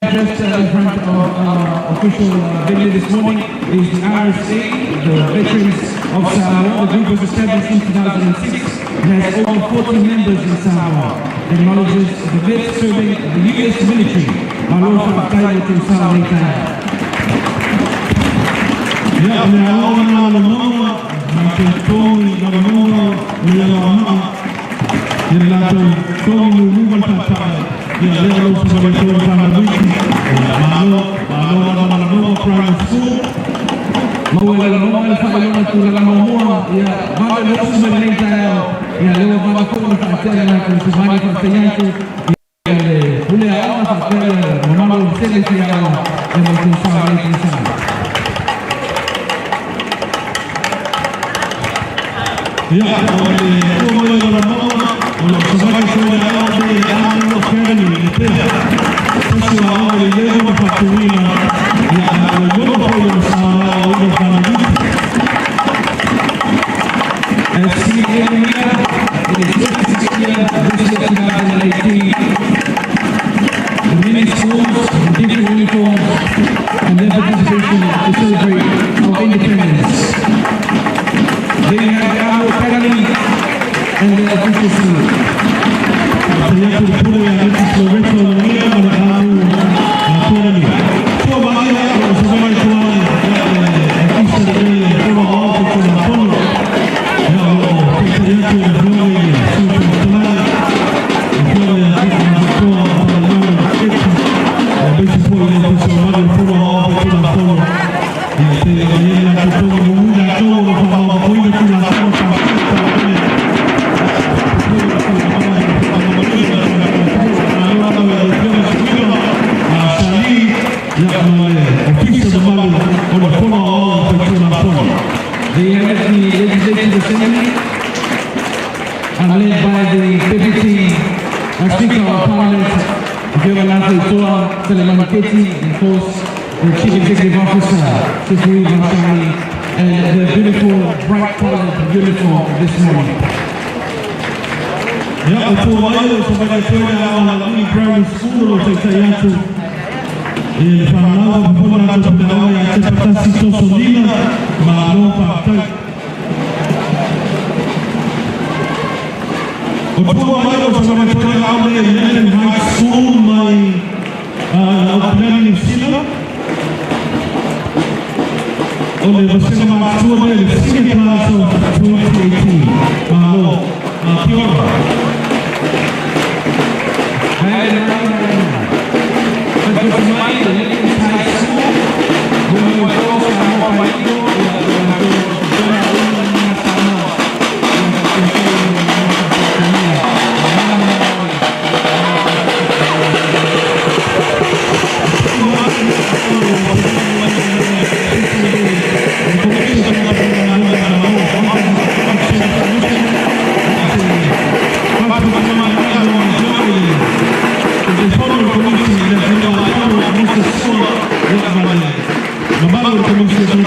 Just in front of our official venue this morning is the RSA, the Veterans of Samoa. The group was established in 2006 and has over 40 members in Samoa. It acknowledges the vets serving the U.S. military. Malo fa'afetai le tausaga nei taeao. Ia, le aoga na le maua, na te togi na le maua, le aoga ia le latou togi mumu ma le faataga. Ia lea o lo o sa mai togi whana wiki. Ia, malo, malo na na maua Primary School. Maua le loma le faailoga tulaga muamua ia vave le osu mai lenei taeao ia lea ua vave foi ona faatea le latou sivani faafetai atu ia le pule aoga faapea le mamalu o le tele fiaoga ia ma le tausaga nei tausaga. Ia, o le tua mai o la maua, o lo o sa mai togi le aoga le Amu Academy, le pea. Tasi wa aoga le leva na faatuina, ia, a ua iloa foi o sa o ina whana wiki. As seen earlier, it is 56 years this year, 2018. The many schools in different uniforms and their participation to celebrate our independence. There you have the Amu Academy and their official salute. Te atu le pule a Mrs. Loreto Langia ma le Amu Academy. Tua mai o sa mai tua ia le ofisa le le fono ao te tuna fono. Ia o te te atu le afioga i le Sui Fofoga Fetalai. Afioga ia Ati Maatoa Palalano Eti. Ia maisi foi le ofisa o mali o fono ao te tuna fono. Ia te ia le latou toga mumu latou o lo whamau tula fono pa. There you have it, the Legislative Assembly, are led by the Deputy Speaker of Parliament, Afioga Leafaitoa Selemani Keti, and of course, the Chief Executive Officer, Sefui Vasani, and the beautiful bright colored uniform this morning. Ia, o tua mai o sa mai toa a o la Primary School o te tai atu. E le whanau o pona atu puna o ia te patasi toso nina, ma lo whātau. O tua mai o sa mai toa a o le Lincoln High School mai o Planning New Zealand. O le vasega matua le le senior class of 2018. Malo, kia ora. And mai le Lincoln High School, Numero 2 Samoa Paio, ia le latou tona uli na Samoa, ia faapea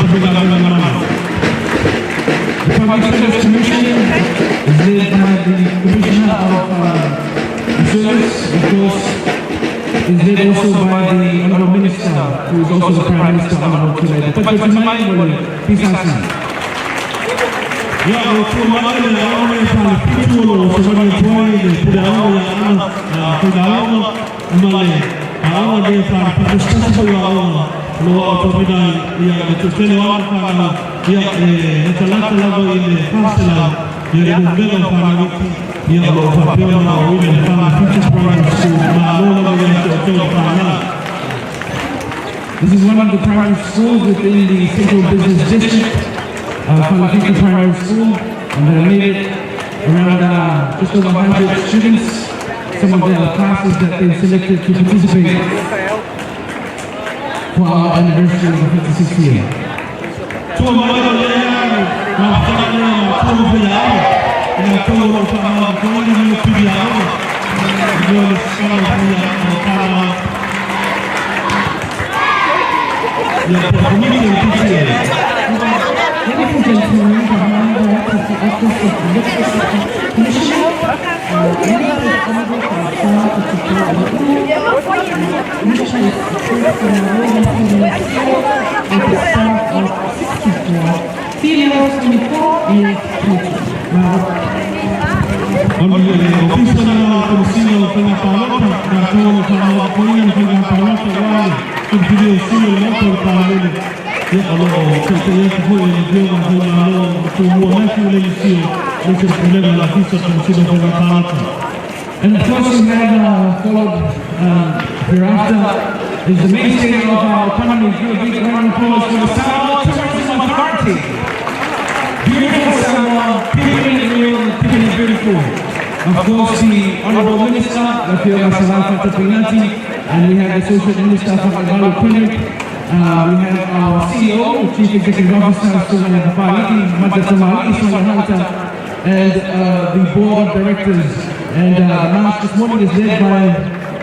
foi le malama The Public Service Commission is led by the Commissioner of Service, of course, is led also by the Honourable Minister, who is also the Prime Minister, Honourable Tuilaepa. Patpati mai mo le PSC. Ia, o tua mai le aoga e whanapitu o lo sa mai tuai le pure aoga ia ana whaida aoga ma le aoga le whanapitu stasi foi o aoga lo o tōmina ia le tūtele o ana whanau ia e talata lava i le whaselau ia le numera o whanawiki ia o lo whapea na o ina le Whanapitu Primary School ma lo lava ia te o tō whanau. This is one of the primary schools within the Central Business District, Falefitu Primary School, and they made it around just over 100 students, some of their classes that they selected to participate for our anniversary of the 56th year. Tua mai o le au, ngā whakana ngā tō whai ao, i ngā tō o whanau tō ni o piri ao, i o le skala o whai ao tāna. Ia, po komiti o le PTA. Ladies and gentlemen, behind the the Office of Electoral Commissioner, members of Honorable Commissioner is with a staff of 64, females 24, males 20. O le Ofisa lena o le Komesina o Faiga Palota, latou o lo o faamaopoina le Faiga Palota aua le filifili o sui o le Maota o le Palemene, ia o lo o taitaia atu foi e le Afioga i le Faimalo Tumua Matthew Lemisio, aemaise le Pulega a le Ofisa o le Komesina o Faiga Palota. And of course we have followed thereafter is the mainstay of our economy. Give a big round of applause for the Samoa Tourism Authority. Beautiful Samoa, keeping it real, keeping it beautiful. Of course, the Honorable Minister, Afioga Salafa Tapinati, and we have the Associate Minister, Fakavalu Clinic. We have our CEO, Chief Executive Officer, Sumaya Papaliki, Mata Tamali, and the Board of Directors. And the march this morning is led by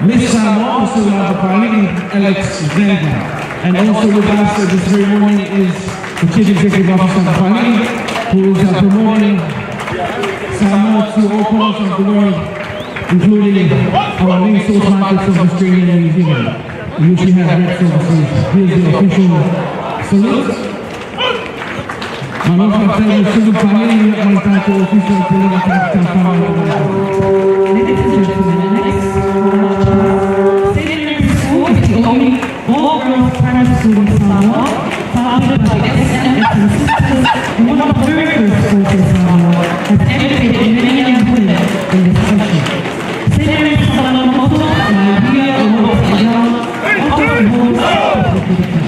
Miss Samoa, Sumaya Papaliki, Alex Zanga. And also with us this very morning is the Chief Executive Officer of Papaliki, who is promoting Samoa to all corners of the world, including our main source markets of Australia and New Zealand, which we have reps overseas. Here's the official salute. Malo faafetai i le Papalii ma le tatou Ofisa o Pulega Tagata. Ladies and gentlemen, next St. Mary's School is the only all-girls primary school in Samoa, founded by the SMS and Sisters, and one of the very first schools in Samoa, has educated many young women in this country. St. Mary's Salamamoto, Nigeria, often holds education.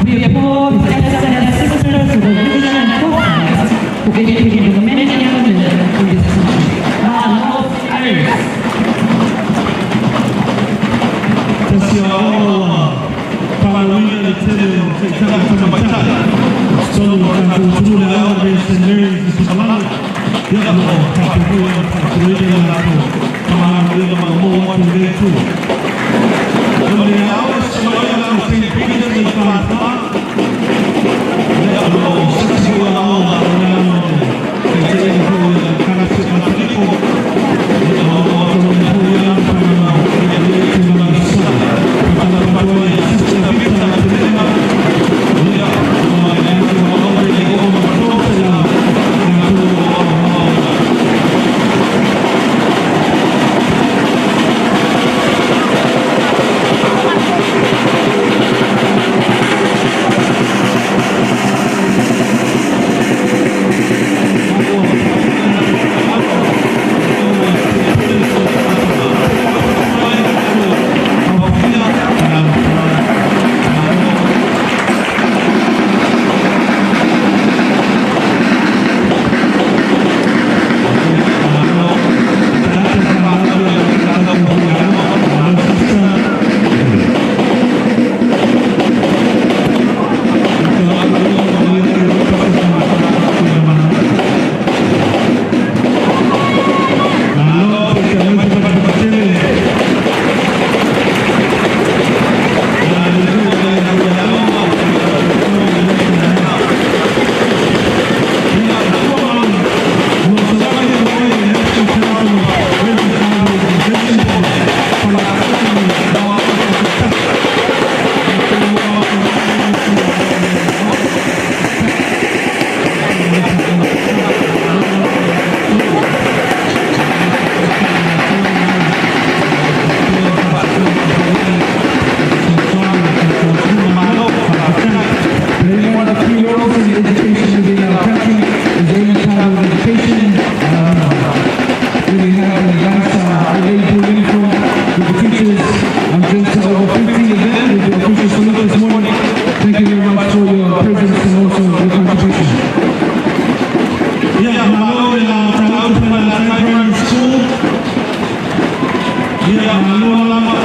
We applaud the SMS sisters for their vision and foresight who educated many young women in this country. Malo Irish. Tasi aoga ua faamauina le tele o taitai ma tamaitai i totonu o le tatou atunuu le aoga o St Mary's i Savalalo, ia o lo o faapea foi ona faatuina le latou faamalamalamaina ma maua atu i lenei itu. O le aoga Samaia o St Peter i Falefa, ia o lo o sasi foi aoga o le ano o le taitaiga foi o le Ekalesia Kataliko, ia o lo o atologi foi ia faamalamalamaina i tulaga sala. Faatalofa atu ai Sister Vita Telema, ia ua e atu aoga i le oo ma tō se la latou o aoga. Playing one of the key roles in education within our country is early childhood education. We have the nice blue uniform with the teachers. I'm just over 15 of them with the official salute this morning. Thank you very much for your presence and also your contribution. Ia, malo le Matautu Falelatai Primary School. Ia, malo lava,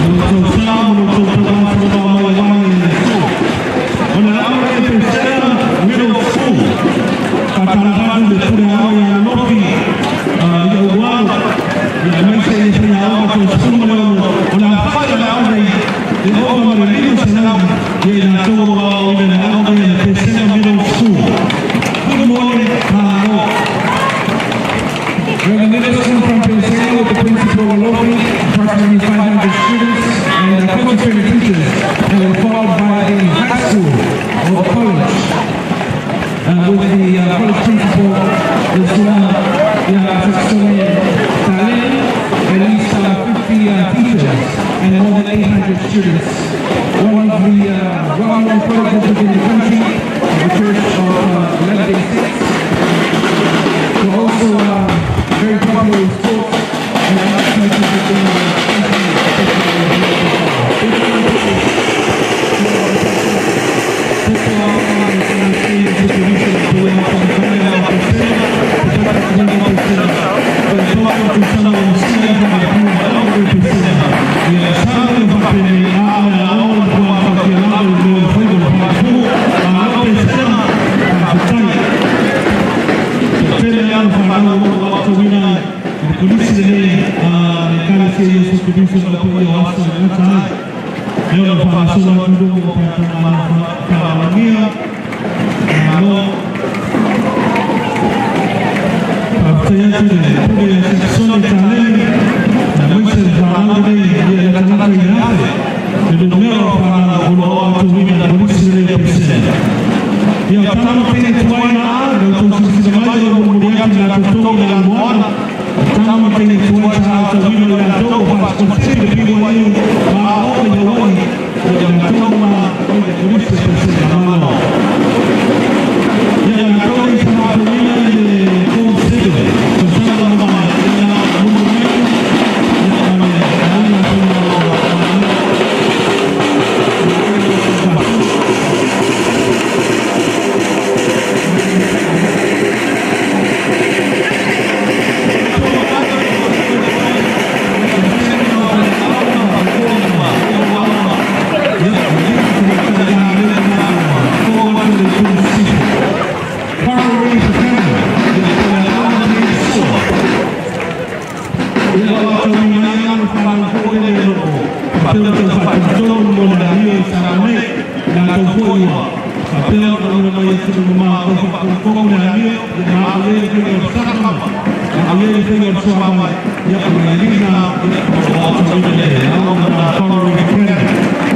lo tou sa ma lo tou tauafa mai mai le school. O le aoga e Pesea Middle School. Faatalofa atu le pule aoga ia Lofi i Aualo. Ia aemaise i faiaoga 36. O le aofai o le aoga i le ova ma le 500 ia i latou o aoaoina le aoga ia le Pesea Middle School. Good morning, malo. teachers, and then followed by the high school or college, with the college principal, Yasuna Saxone Taleni, at least 50 teachers and more than 800 students. One of the well-known colleges within the country, the Church of Latter-day Saints. We're also very popular in sports and activities within the country, especially.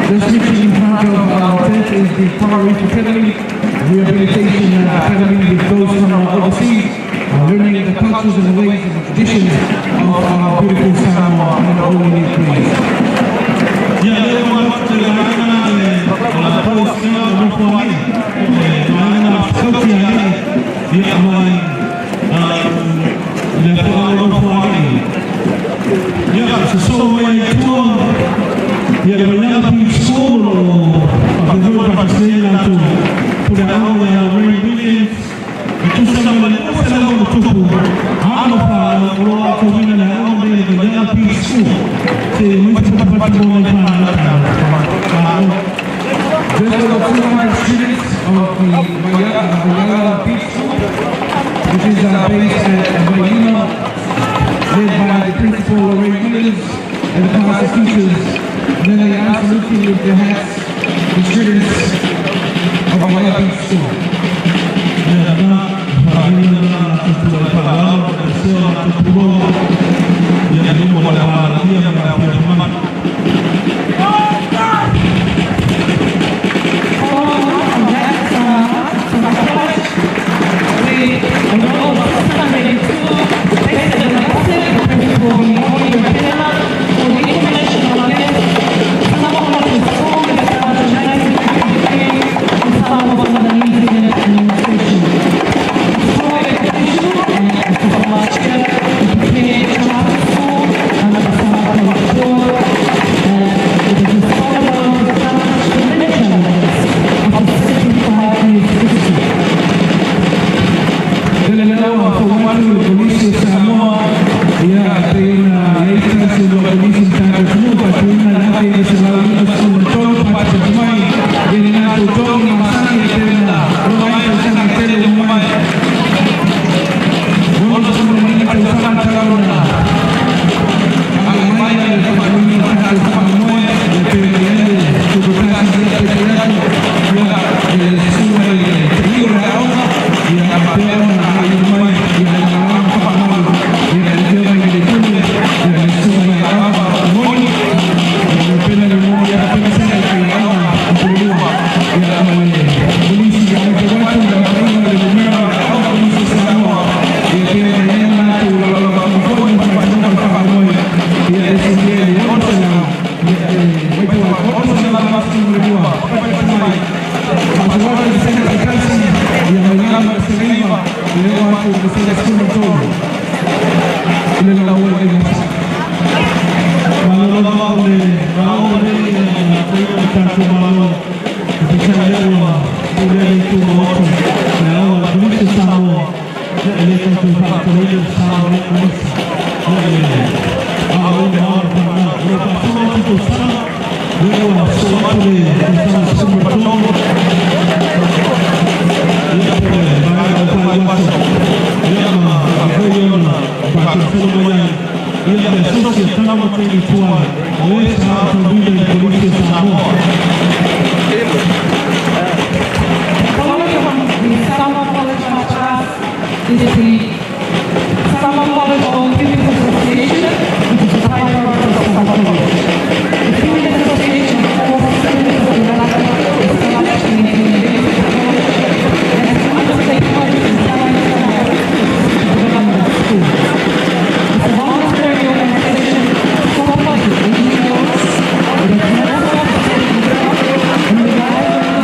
Just reaching in front of our tent is the Coral Reef Academy, Rehabilitation Academy with those from overseas, learning the cultures and the ways and the traditions of our beautiful Samoa and all unique ways. Ia lea ua atu le vaega o la Palestina o Nofoalii, o vaega skauti a alii, ia ma le afioaga o Nofoalii. Ia sosoo mai ai tua ia le Vaiala Beach School o faapea foi le faatasia latou puleaoga ia Ray Williams e tusa ma le 200+ alo fanau o lo o aotauina le aoga lenei le Vaiala Beach School. Se mai se patupatu mo nai fanau malo. Just over 200 students of the Vaiala Beach School, which is based at Vailima, led by the principal Lorraine Williams and the class of teachers. And then they are saluting with their hats the students of Vaiala Beach School. Ia na faafetai na latou tulai faaaloalo e sea latou puloga ia i luma o le Palemia ma le afioga mai. Following from that, from our college, we enrolled 682 based at the Massive, the principal being Molly Rapina, for the international guests. Samoa National School established in 1953 and Samoa was under New Zealand administration. School official and the former chair, the prepared charter school under the Samoa College. le tausaga 13, ia po o le vaega o faaiuaso, ia ma faapea foi ona faatosolo mai ai ia le Asosi a Tama ma Teine Tuai o e sa aotauina i le Kolisi o Samoa. Following from the Samoa College March Past is the Samoa College All Pupils Association, which is a private branch of Samoa College. The Pupils Association of all students of the established in 1986 and has undertaken in Samoa development of schools. It's a voluntary organization formed by NGOs. It has no profit interest and relies on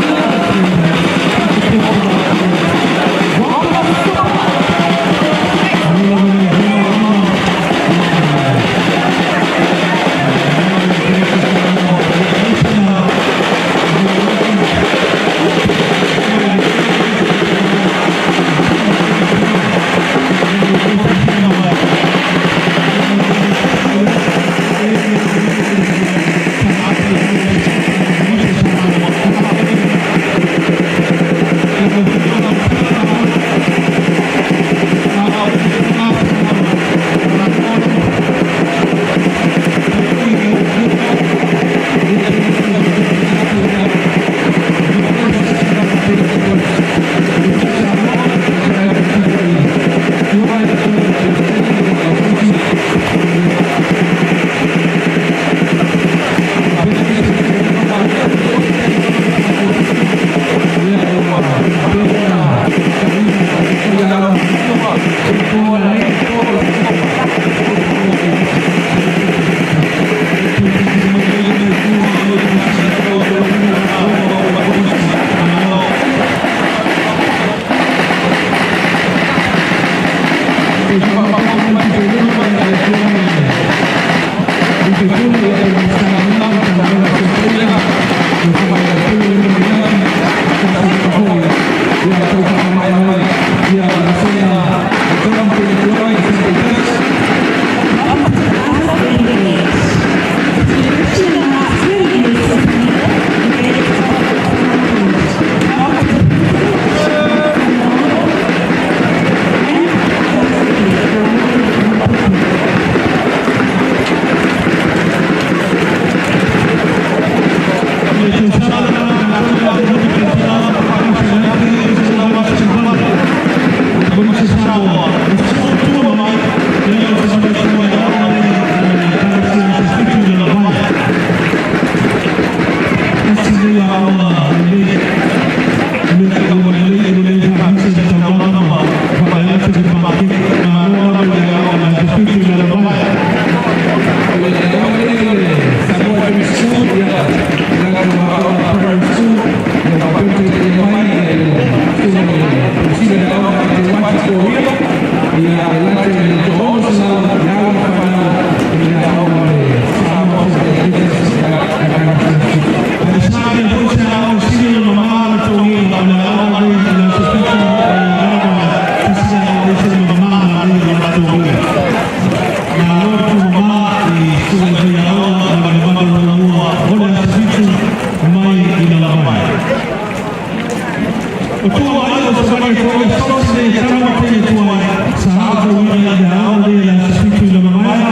O tua ai o sa mai foi sosi le tama te tua sa ha o ina i a o le la situ na mai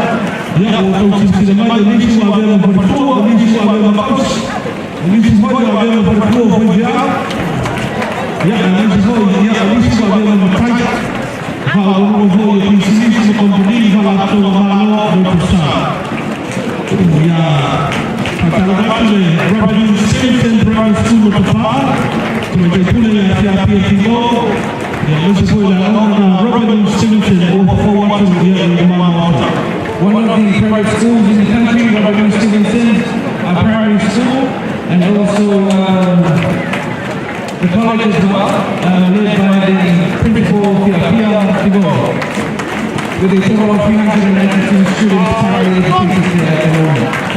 ia o tau sisi mai le nisi wa vela por tua o nisi wa vela maus o nisi foi wa vela por tua foi ja ia o nisi foi ia o nisi wa vela matai fa o o foi o nisi nisi mo kompani fa la tua malo do kusa ia Fatalogatu le Robin Stevenson Primary School o Tafā, Tamaitai Pule ia Te Apia Timo, ia aemaise foi le aoga na Robin Stevenson o fofo atu ia i le mama atu. One of the private schools in the country, Robin Stevenson Primary School, and also the college as well, led by the principal Pia Timo, with a total of 392 students currently educated there at the moment.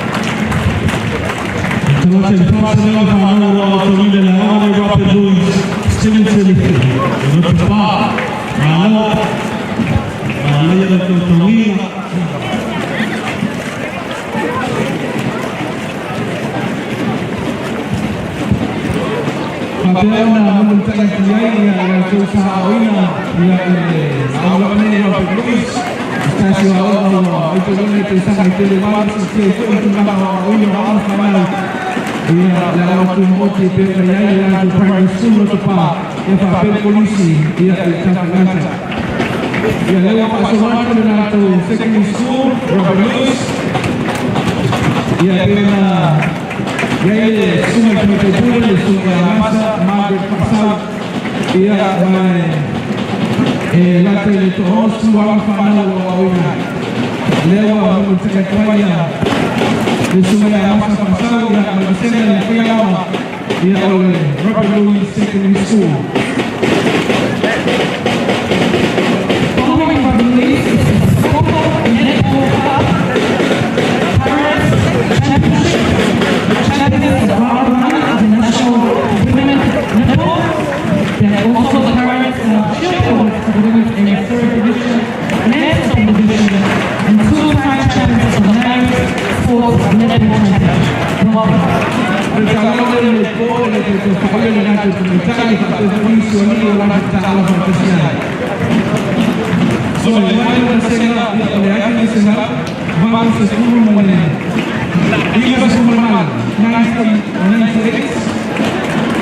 Talata i faasalaga faanau o aotoina le aoga na Robin Louis Stevenson o Tafā. Malo, manaia le tautogiga. Faapea ona mulimulitai atu i ai ia latou sa aoaoina ia i le aoga lava lenei o Robert Louis, se tasi o aoga ua maitauina i tausaga e tele ua siitia ai foi le tulaga o aoaoina o alo ma fanau ia le aoga tumaoti e pei ona i ai le latou primary school Lotopa ia faapea le kolisi ia i Tafaigata. Ia lea ua faasolo atu le latou secondary school Robert Louis ia e pei ona i ai le susuga i le tamaitai pule le susuga ia Masa Margaret Faasau ia ma e lata i le 60 alo ma fanau o aoaoina ai. Lea ua mulimulitai atu ai ia le susuga ia Masa Faasau ia ma le vasega i le faiaoga ia o le Robert Louis Secondary School. Following Robert Louis is the Fakaofo Netball Club Parents Championship, the champions of round one of the National Women Netball. They are also the current champions of the Women's Area Third Division, Men's Second Division, and two-time champions of the Men's Sports Netball Championship. Welcome. O le taulauga le po le te whakaia le latou tamaitai faapea foi nisi o alii o latou tatalo faatasi ai. O le mai o le sega ia o le ake le 198, 98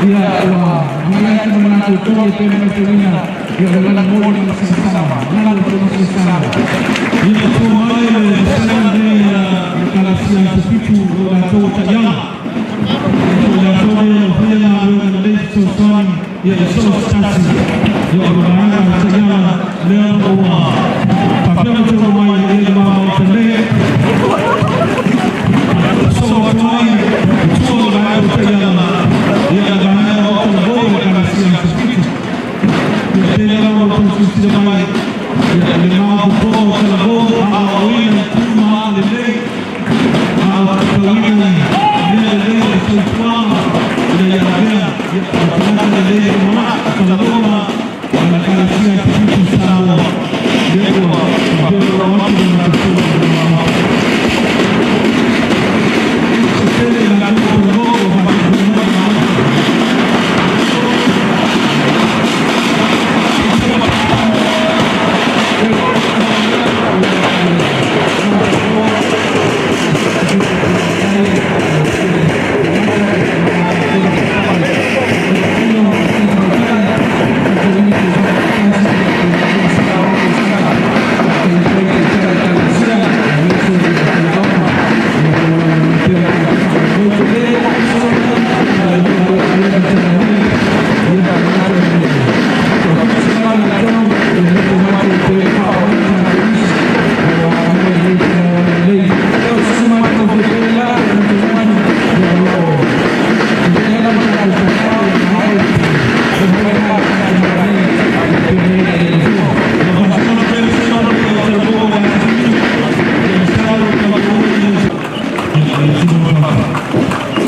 ia ua agai atu ma latou togi e pei ona maitauina ia o le lagomoli ma le silasama lalo o le Samoa. Ia tua mai le vasega lenei a le Ekalesia Asofitu o latou taiala. Ia o latou nei o lo o faia galuega lelei fesoasoani ia i so o se tasi ia o le vaega o taiala lea ua faapea ona taunuu mai i le ma Maota nei. Faasolo atu ai i tua o le vaega o taiala ia le vaega o talavou o le Ekalesia Asofitu. Ia pei lava ona outou silasila mai ia le maopoopoa o talavou aoaoina i tu ma aga lelei a o tauina i mea lelei o le soifuaga ina ia avea ia o tagata lelei e lumanai. O talavou ma le Ekalesia Asofitu i Samoa lea ua faapea ona oo atu le matou tolu i le Maota. Se tele i latou o talavou ua faataunuuina mai i le Maota.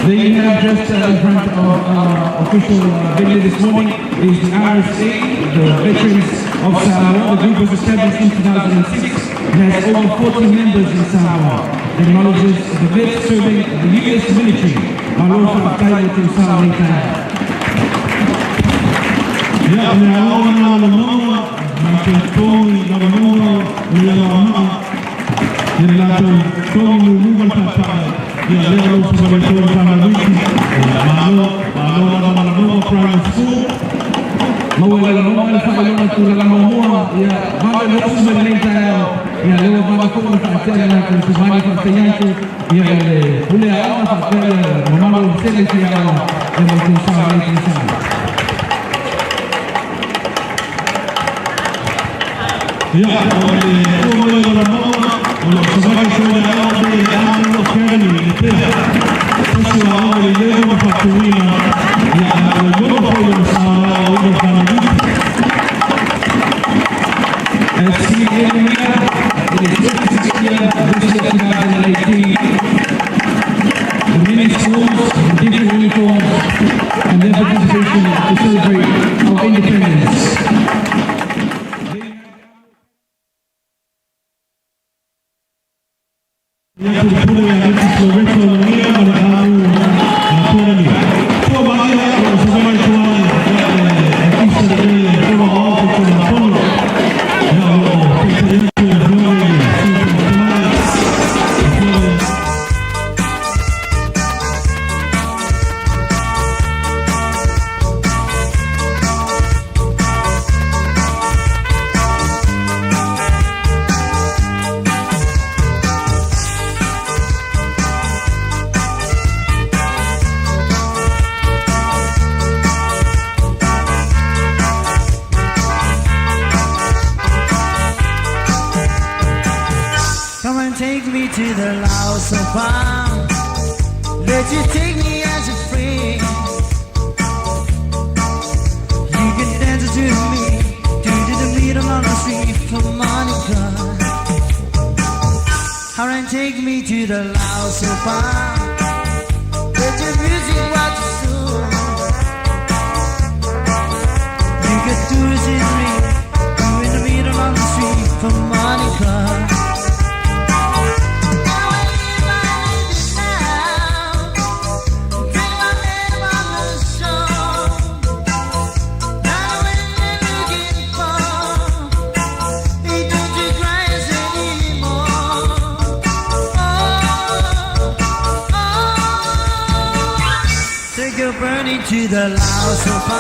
There you have just in front of our official venue this morning is the RSA, the Veterans of Samoa. The group was established in 2006 and has over 40 members in Samoa. It acknowledges the vets serving the U.S. military. Malo faafetai i te sa o nei taeao. Ia, o le aoga lena o le maua, ma te togi lava maua o le aoga ia le latou togi mumu ma le paepae. Ia lea o lo o faamaletoa le Fanauiti, ia malo, malo lava ma le maua Primary School. Maua e laloma le faailoga tulaga muamua ia vave le usu mai lenei taeao ia lea ua vave foi ona faatea le latou tumani faafetai atu ia i le pule aoga faapea le mamalu o le sele faiaoga ia ma le tou sa o lenei tausaga. Ia, o le tua mai o le maua, o lo o savali foi le aoga nei i le Amu Academy i Lepea. Tasi o aoga lelei ona faatuina, ia, a ua iloa foi lona sa aoaoina o Fanauiti. As seen earlier, it is 66 this year 2018. The many schools in different uniforms and their participation to celebrate our independence. Ia pule ia Alexis Loreto Lagia ma le Amu Academy. Tua mai o lo o savali atu ai to the loud sofa. Let you take me as a friend. You can dance to me, do to the middle on the street for Monica. Alright, take me to the loud sofa. Let your music watch your soul. You can do it in me, do in the middle on the street for Monica. Take your burning to the loud sofa.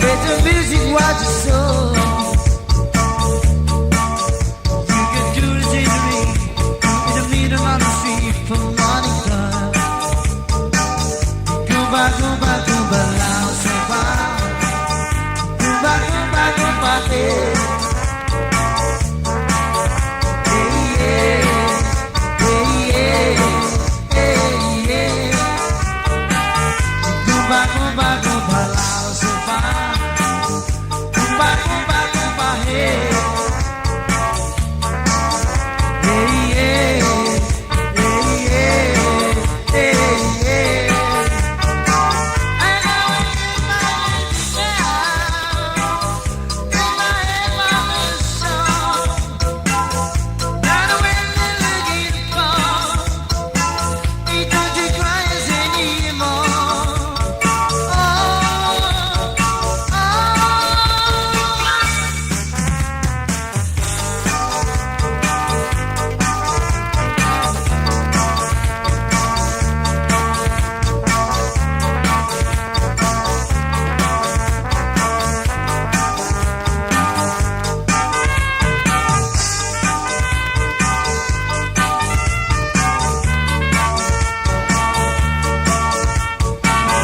Let the music watch your soul. You can do this in the ring, in the middle of the street for Monica. Goodbye, goodbye, goodbye, loud sofa. Goodbye, goodbye, goodbye, yeah. Yeah, yeah, yeah, yeah, yeah. Goodbye, goodbye, goodbye, loud sofa. Goodbye, goodbye, goodbye, hey. Yeah, yeah, yeah, yeah, yeah. And I will give my now. In my head, my soul. Not when they're looking for. He don't you cry anymore. Oh, oh.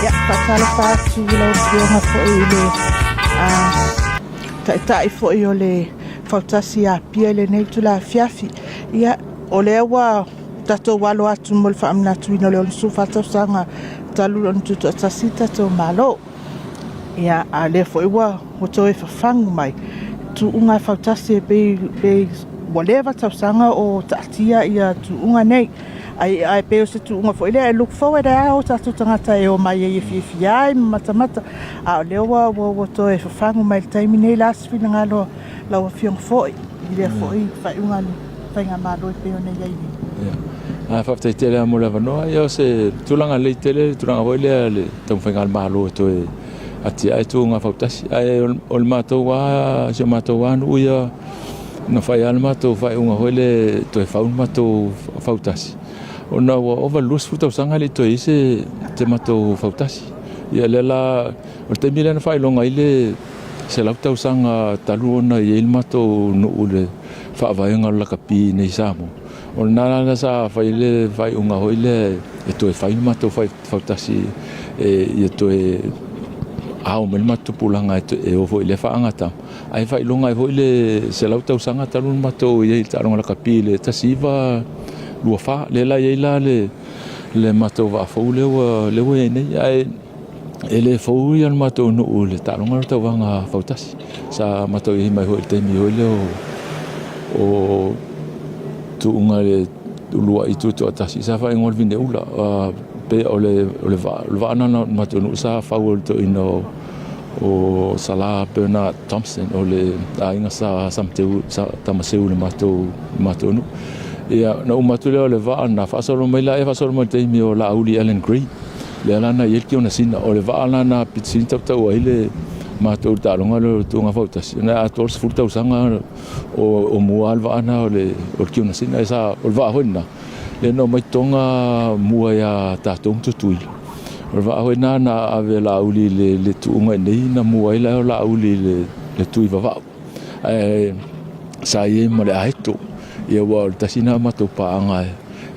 Ia, faatalofa atu i lau Afioga foi i le Taitai foi o le Fautasi i Apia i lenei itula afiafi. Ia, o lea ua tatou alo atu mo le faamanatuina o le 64 tausaga talu ona tutoatasi le tatou Malo. Ia, a o lea foi ua toe fafagu mai tuuga e fautasi e pei, pei ua leva tausaga o taatia ia tuuga nei. Ai, ae pei o se tuuga foi lea e look forward ai o tatou tagata e omai ai e fiafia ai ma matamata. A o lea ua toe fafagu mai i le taimi nei la se finagalo lau Afioga foi i lea foi faaiuga a le Faigamalo e pei ona i ai nei. Ia. A faafetai tele lava mo le avanoa. Ia o se tulaga lelei tele le tulaga foi lea le taumafaiga a le Malo e toe atiae tuuga fautasi. Ae o le matou lava, si o matou lava nuu ia na fai lava le matou faaiuga foi lea e toe fau le matou fautasi ona ua ova i le 20 tausaga e le i toe i ai se matou fautasi. Ia lea la, o le taimi lea na faailoga ai le 100 tausaga talu ona i ai le matou nuu i le faavaega o le lakapi i nei i Samoa. O lena la sa fai ai le faaiuga foi lea e toe fai le matou fautasi ia toe ao mai le matou tupulaga e o foi i lea faagatama. Ae faailoga ai foi le 100 tausaga talu ona matou i ai i le taaloga lakapi i le 1924. Lea la e i ai la le matou vaa fou lea ua i ai nei. Ae e le fou ia le matou nuu i le taaloga lea o le tauvaga fautasi. Sa matou i ai mai foi i le taimi foi lea o tuuga i le uluai tutoatasi, sa faaigoa le Vineula. Pei o le vaa lena o le matou nuu sa fau e le toeaina o Sala Bernard Thompson o le aiga sa Tamaseu i le matou nuu. Ia, na uma atu lea o le vaa lena, faasolo mai la, faasolo mai i le taimi o Laauli Allan Green, lea la na i ai le Tionasina. O le vaa la na aupito sili tautau ai le matou taaloga lea o le Tuuga Fautasi, na atoa le 10 tausaga o mua lava le vaa lena o le Tionasina. O le vaa foi lena, lea na omai Toga mua ia tatou ma Tutuila. O le vaa foi lena na ave e Laauli i le tuuga i inei na mua ai la e Laauli i le tui vavau. Ae sa i ai ma le aeto. Ia aua o le tasi lena o matou paaga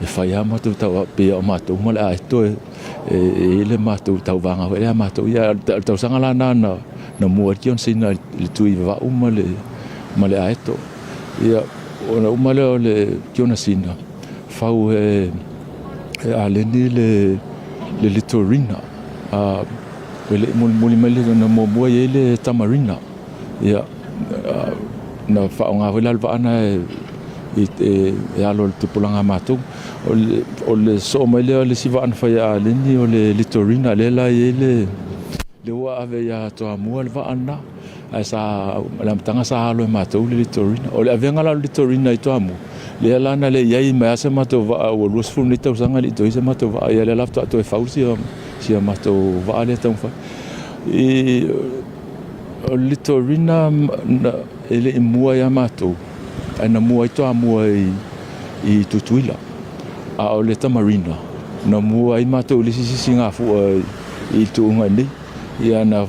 e fai lava matou tauvaga pei o matou ma le aeto e i ai le matou tauvaga foi lea a matou. Ia o le tausaga la lena na mua ai le Johnson i le tui vavau ma le aeto. Ia. Ona uma lea o le Kionasina, fau e Aleni le Litorina. E le i mulimuli mai le na muamua i ai le Tamarina. Ia, na faaaoga foi la le vaa na e alo i le tupulaga a matou. O le sosoo mai lea o le isi vaa na fai e Aleni o le Litorina, lea la e i ai le lea ua ave ia Toamua le vaa lena. Ae sa, o le amataga sa alo e matou le Litorina. O le avega la o le Litorina i Toamua, lea la na leai ai mai lava se matou vaa, ua 20 nei tausaga e le i toe i ai se matou vaa, ia lea la faatoa toe fau si a matou vaa lea e taumafai. I, o le Litorina e le i mua ia matou, ae na mua ai Toamua i Tutuila. A o le Tamarina, na mua ai matou i le isi sisigafua i Tuuga i inei. Ia na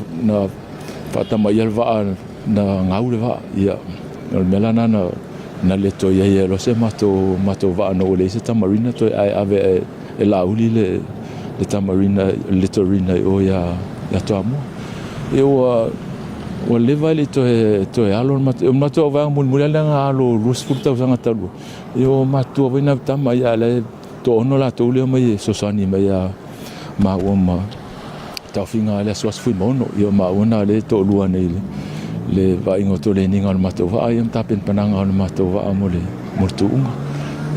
faatamaia le vaa, na gau le vaa. Ia, o le mea la lena na le toe i ai loa se matou vaa ona ua leai se tamarina toe ae ave e Laauli le tamarina, le litorina i o ia Toamua. Ia ua leva e le i toe alo le matou, o le matou vaega mulimuli lava lea na alo 20 tausaga talu ai, ia ua matutua foi nai tama, ia a o la e toaono latou lea e omai e fesoasoani mai ia maua ma taofiga a le Asuasu Fuimaono. Ia o maua na lea e toalua nei le vaaiga o toleniga o le matou vaa ia ma tapenapenaga o le matou vaa mo le tuuga.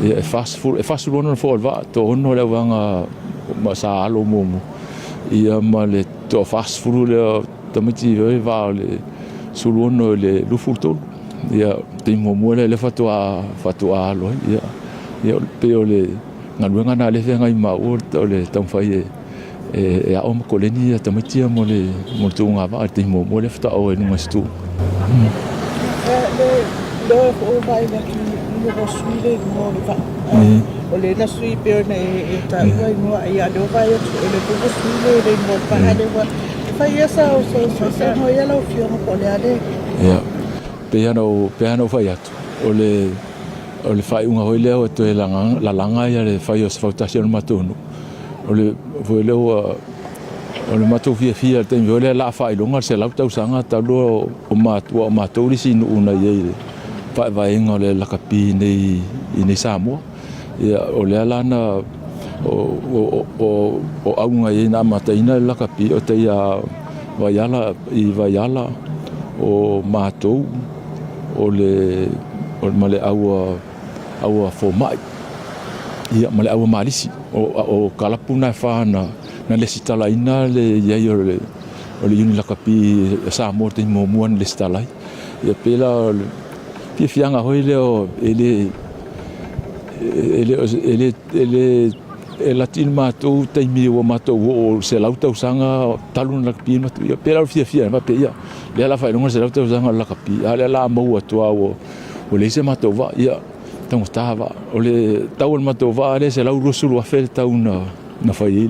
Ia e 40 e 46 nofoa o le vaa, toaono le auvaega ma sa alo muamua ia ma le toa 40 lea o tamaiti i va o le 16 i le 23. Ia taimi muamua lea lea faatoa alo ai. Ia pei o le galuega lena lea e feagai ma maua o le taumafai e ao ma koleni ia tamaiti ia mo le tuuga vaa i le taimi muamua lea faatoa oo ai i luga i se tuuga. Lea ua ou vaai atu i ua sui le igoa o le vaa. O lea na sui pei ona e taua igoa, ia lea ua vaai atu o lea foi ua sui le igoa o le vaa lea ua fai ia sau saunoa ia lau Afioga po o le a le. Ia, pei lava ona ou fai atu, o le O le faaiuga foi lea ua toe lalaga ia le fai o se fautasi o le matou nuu. O le foi lea ua o le matou fiafia i le taimi foi lea la faailoga le 100 tausaga talu o matua o matou le isi nuu na i ai i le faevaega o le lakapi i inei Samoa. Ia o lea la na o auga i ai na amataina le lakapi o tai a Vaiala i Vaiala o matou o le ma le aua fomai ia ma le aua malisi. O kalapu na e fa na lesitalaina le i ai o le Iuni Lakapi a Samoa i le taimi muamua na lesitala ai. Ia pei la o le fiafiaga foi lea e le e lati le matou taimi ua matou oo i le 100 tausaga talu ona lakapi matou, ia pei la o le fiafia faapea ia lea la faailoga le 100 tausaga o le lakapi a o lea la maua atu lava ua leai se matou vaa, ia taugata vaa. O le tau o le matou vaa lea e $120,000 le tau na fai ai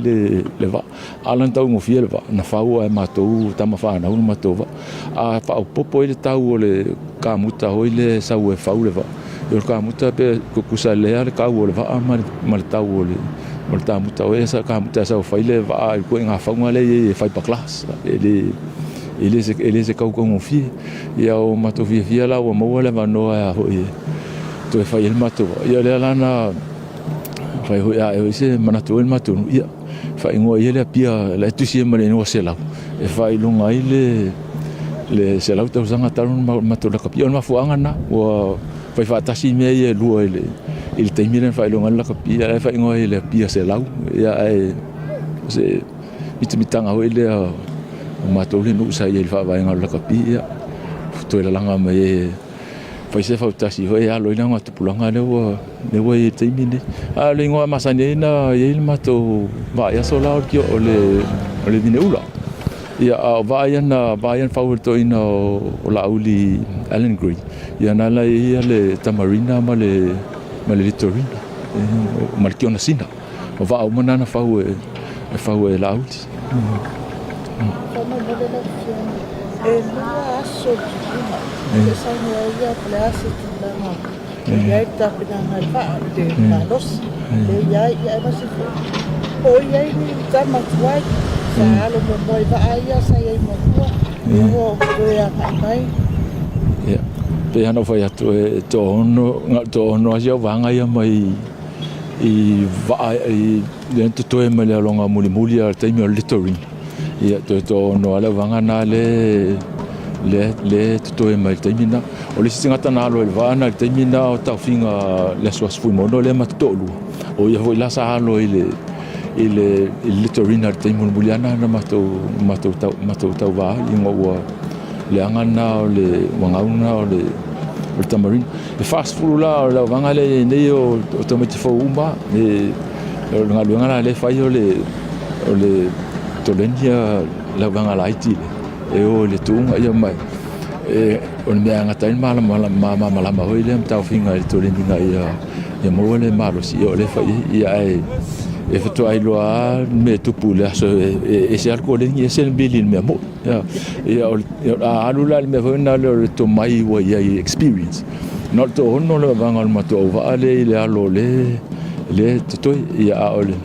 le vaa. A o lana taugofie le vaa na fau lava e matou tama fanau le matou vaa. A faaopoopo ai le tau o le kamuta foi lea e sau e fau le vaa, o le kamuta pe tutusa lelei lava le tau o le vaa ma le tau o le kamuta foi lea kamuta e sau e fai le vaa i le ituaiga fauga lea e i ai e fiber glass. E le o se tau taugofie. Ia ua matou fiafia la ua maua le avanoa e toe fai ai le matou vaa. Ia o lea la na fai foi ae foi se manatu o le matou nuu, ia faaigoa ia le Apia la e tusi ai ma le igoa 100 e faailoga ai le 100 tausaga talu ona matou lakapi. O le mafuaaga lena ua fai faatasi mea ia e lua i le taimi lea na faailoga ai le lakapi, ae faaigoa ai le Apia 100. Ia ae o se mitamitaga foi lea o matou le nuu sa i ai i le faavaega o le lakapi, ia toe lalaga mai ai e fai se fautasi foi e alo ai le augatupulaga lea ua lea ua i ai i le taimi lenei. A o le igoa masani ai na i ai le matou vaa i aso la o le Vineula. Ia, a o vaa ia na vaa ia na fau e le toeaina o Laauli Allan Green, ia na la i ai le Tamarina ma le Litorina ma le Kionasina. O vaa uma na na fau e fau e Laauli. Faamolemole lau Afioga, e lua aso le tuuina e saunoa ai ia po o le a se tulaga e i ai le tapenaga i le vaa i le malosi lea e i ai, aemaise foi po o i ai ni tama tuai sa alo muamua i vaa ia sa i ai muamua, lea ua toe agai mai. Ia. Pei ona ou fai atu e toaono, na o le toaono lava si auvaega ia mai i vaa i lea na totoe mai le aloga mulimuli lava o le taimi o le littorina. Ia toe toaono lava le auvaega lena lea lea e totoe mai i le taimi lena. O le isi tagata na alo ai i le vaa lena i le taimi lena o taofiga le Aso Aso Fuimaono lea ma te toalua, o ia foi la sa alo i le i le littorina i le taimi mulimuli lava lena na matou matou matou tauva ai ina ua leaga lena o le ua gau lena o le o le tamarina. E 40 la o le auvaega lea e i ai nei o tamaiti fou uma e o le galuega la lea e fai o le o le koleni ia le auvaega laiti lea e o i le tuuga ia ma e o le mea e gata ai le malamalama foi lea ma taofiga i le toleniga ia ia maua le malosi ia o lea e fai i ai ia ae e faatoa iloa lava le mea e tupu i le aso e ese lava le koleni ese le mili i le mea moi. Ia o le a alu la i le mea foi lena o le tomai ua i ai experience. Na o le toaono le vaega o le matou auvaa lea i le alo o le lea e totoe ia a o le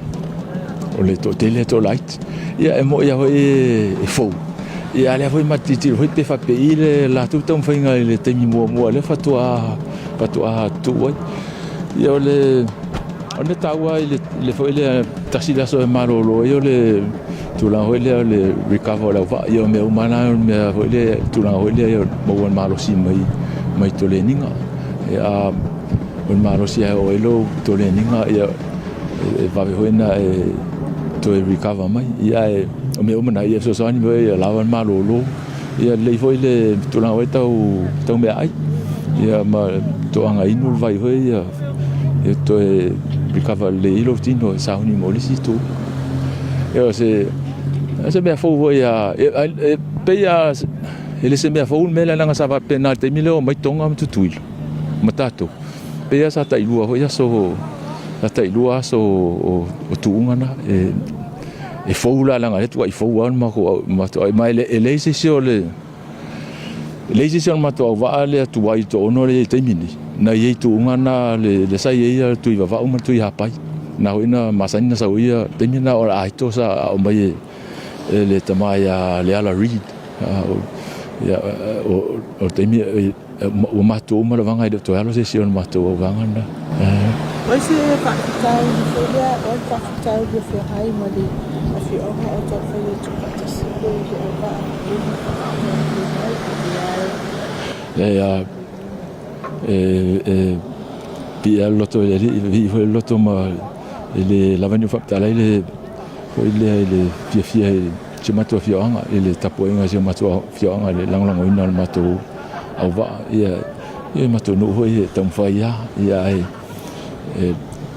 o le toatele e toalaiti. Ia e moi lava foi e fou. Ia a lea foi ma te tilotilo foi pe faapei le latou taumafaiga i le taimi muamua lea faatoa faatoa tuu ai. Ia o le O le mea taua i le foi lea tasi le aso e malolo ai o le tulaga foi lea o le recover o le auvaa. Ia o mea uma na o le mea foi lea tulaga foi lea e maua le malosi mai mai toleniga. Ia a o le malosi lava e oo ai lou toleniga ia e vave foi ona e toe recover mai. Ia ae o mea uma na ia e fesoasoani foi ia lava le malolo. Ia lelei foi le tulaga foi tau tau meaai ia ma toaga inu le vai foi ia e toe recover lelei ai lou tino e sauni mo le isi itu. Ia o se o se mea fou foi a e pei lava e le o se mea fou le mea lea leaga sa faapena i le taimi lea o omai Tonga ma Tutuila ma tatou. Pei lava sa tailua foi aso sa tailua aso o tuuga na e e fou la leaga o lea e fou lava le matou aiga ma e leai se isi o le e leai se isi o le matou auvaa lea tuai toaono lea e i ai i le taimi lenei na i ai i tuuga na lea sa i ai le Tuivavau ma le Tuihapai na foi na masani ona sau ai le taimi lena o le Aito sa aao mai e le tama ia Leala Reid o le taimi Ua matou uma le vaga e le o toe alo se isi o le matou auvaga lena. O isi faafitauli foi lea, o le faafitauli o feagai ma le afioaga o taumafai e tuufaatasi le auvaa e mai. Leai, e pii lava le loto i le Alii, e pii foi le loto ma e le lava ni ou faamatala ai le foi lea i le fiafia i si o matou afioaga, i le tapuaiga a si o matou afioaga i le lagolagoina o le matou auvaa. Ia, ia matou nuu foi e taumafai lava, ia ae e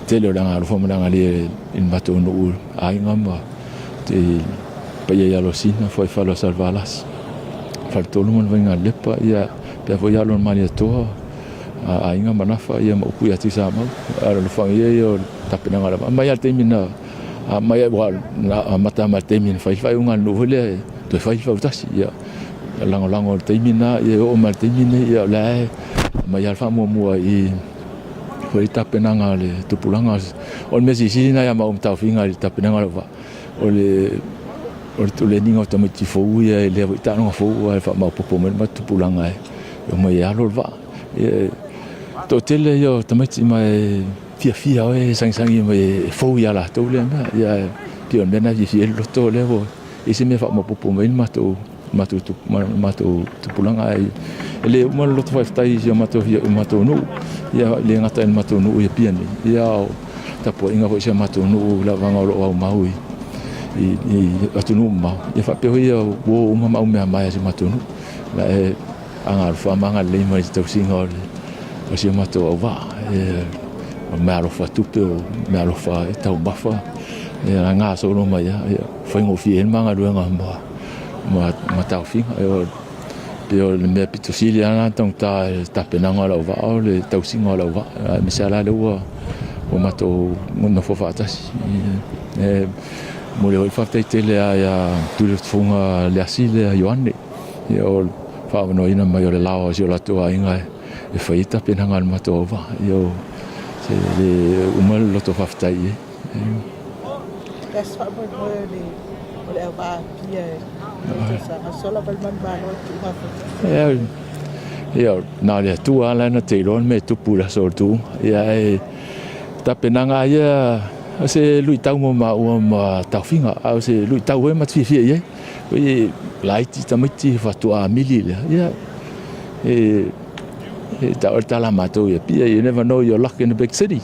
tele o le agaalofa ma le agalelei i le matou nuu aiga ma te paia i Alosina, Fuaifale o Salevalasi, Faletolu ma le Vainalelepa, ia pea foi alo o le Malietoa, aiga ma Nafa ia ma upu ia Tuisamau. A o le alofagia ia o le tapenaga lava. Mai lava le taimi na mai ua amata mai le taimi na fai le faaiuga a le nuu foi lea e toe fai le fautasi. Ia lagolago i le taimi lena ia e oo mai le taimi lenei ia o la e aumai lava le faamuamua i foi tapenaga a le tupulaga. O le mea silisili lena ia maua ma taofiga i le tapenaga o lou vaa o le o le tuleniga o tamaiti fou ia i lea foi taaloga fou aua e faamaopoopo mai le matou tupulaga e omai e alo le vaa. E toatele ia o tamaiti ma e fiafia e sagisagi mai e fou ia latou lea mea. Ia e pei o le mea lena e fiafia ai le loto o lea ua i ai se mea e faamaopoopo mai ai le matou matou matou tupulaga ae e le uma le loto faafetai i si o matou matou nuu. Ia e le gata i le matou nuu i Apia nei, ia a o tapuaiga foi a si o matou nuu i lavaga o lo o aumau i i atunuu mamao. Ia faapea foi ia uo uma ma aumeamamae a si o matou nuu. La e agalofa ma agalelei mai i le tausiga o le o si o matou auvaa. E o meaalofa tupe, o meaalofa taumafa, e gasolo mai lava, ia faigofie ai le ma galuega ma ma ma taofiga. E pei o le mea pito sili lava lena taugata i le tapenaga o le auvaa o le tausiga o le auvaa, aemaise lava la lea ua ua matou nonofo faatasi. E momoli foi le faafetai tele lava ia Tuiletufuga Leasi lea Ioane ia o le faaavanoaina mai o le lao o si o latou aiga e fai ai tapenaga a le matou auvaa. Ia o se le uma le loto faafetai i ai. Le aso faamoemoe o le o le auvaa Apia i lenei tausaga, sola mai le manumalo i tuuga foi. Ia, na o le Atua lava la na te iloa le mea e tupu i le aso o le tuuga. Ia, ae tapenaga lava ia, o se luitau mo maua ma taofiga, a o se luitau foi ma te fiafia i ai. Oi, laiti tamaiti faatoa mili lea. Ia, e, e tau le tala a matou i Apia, you never know your luck in the big city.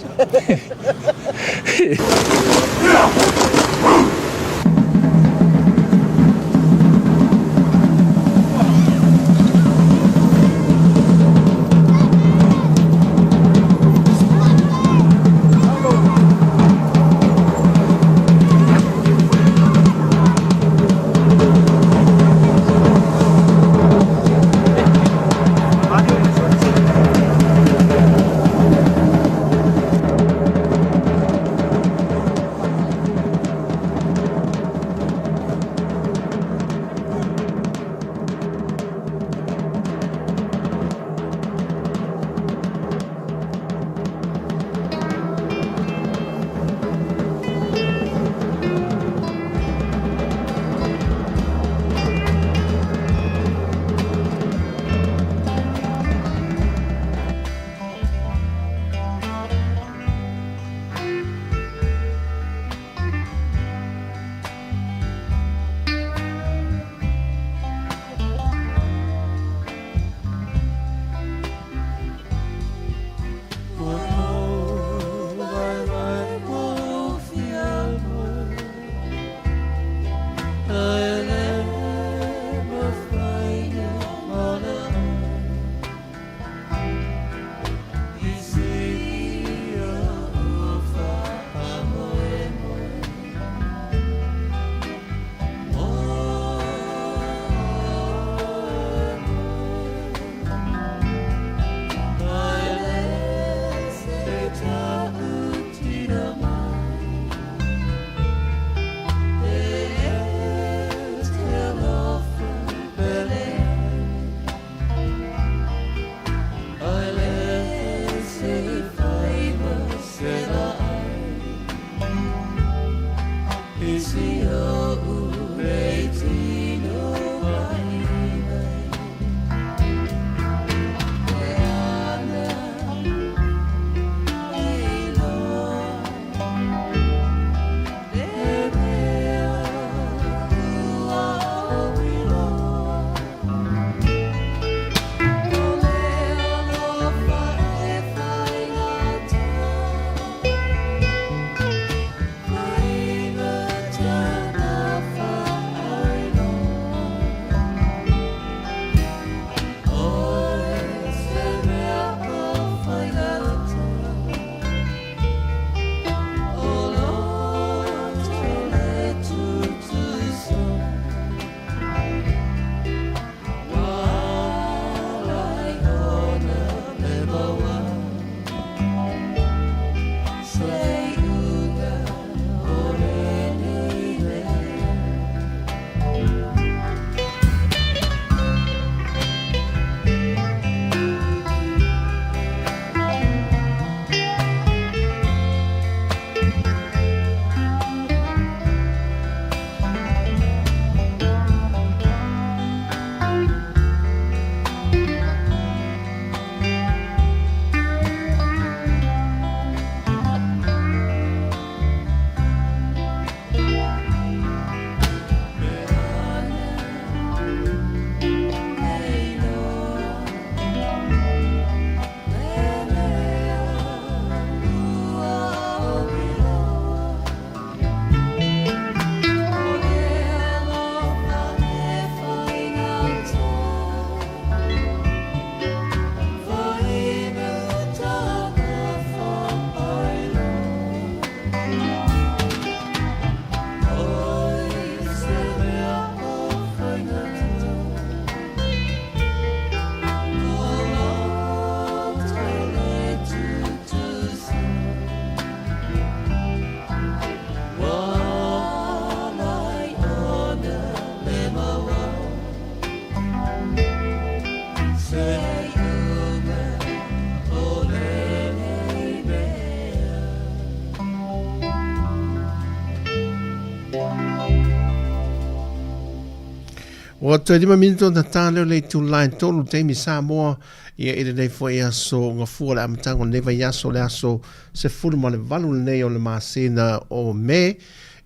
Ua toe 5 minute ona ta lea o le itula e 3 taimi Samoa ia i lenei foi aso gafua le amataga o lenei vaiaso le aso 18 lenei o le masina o Me.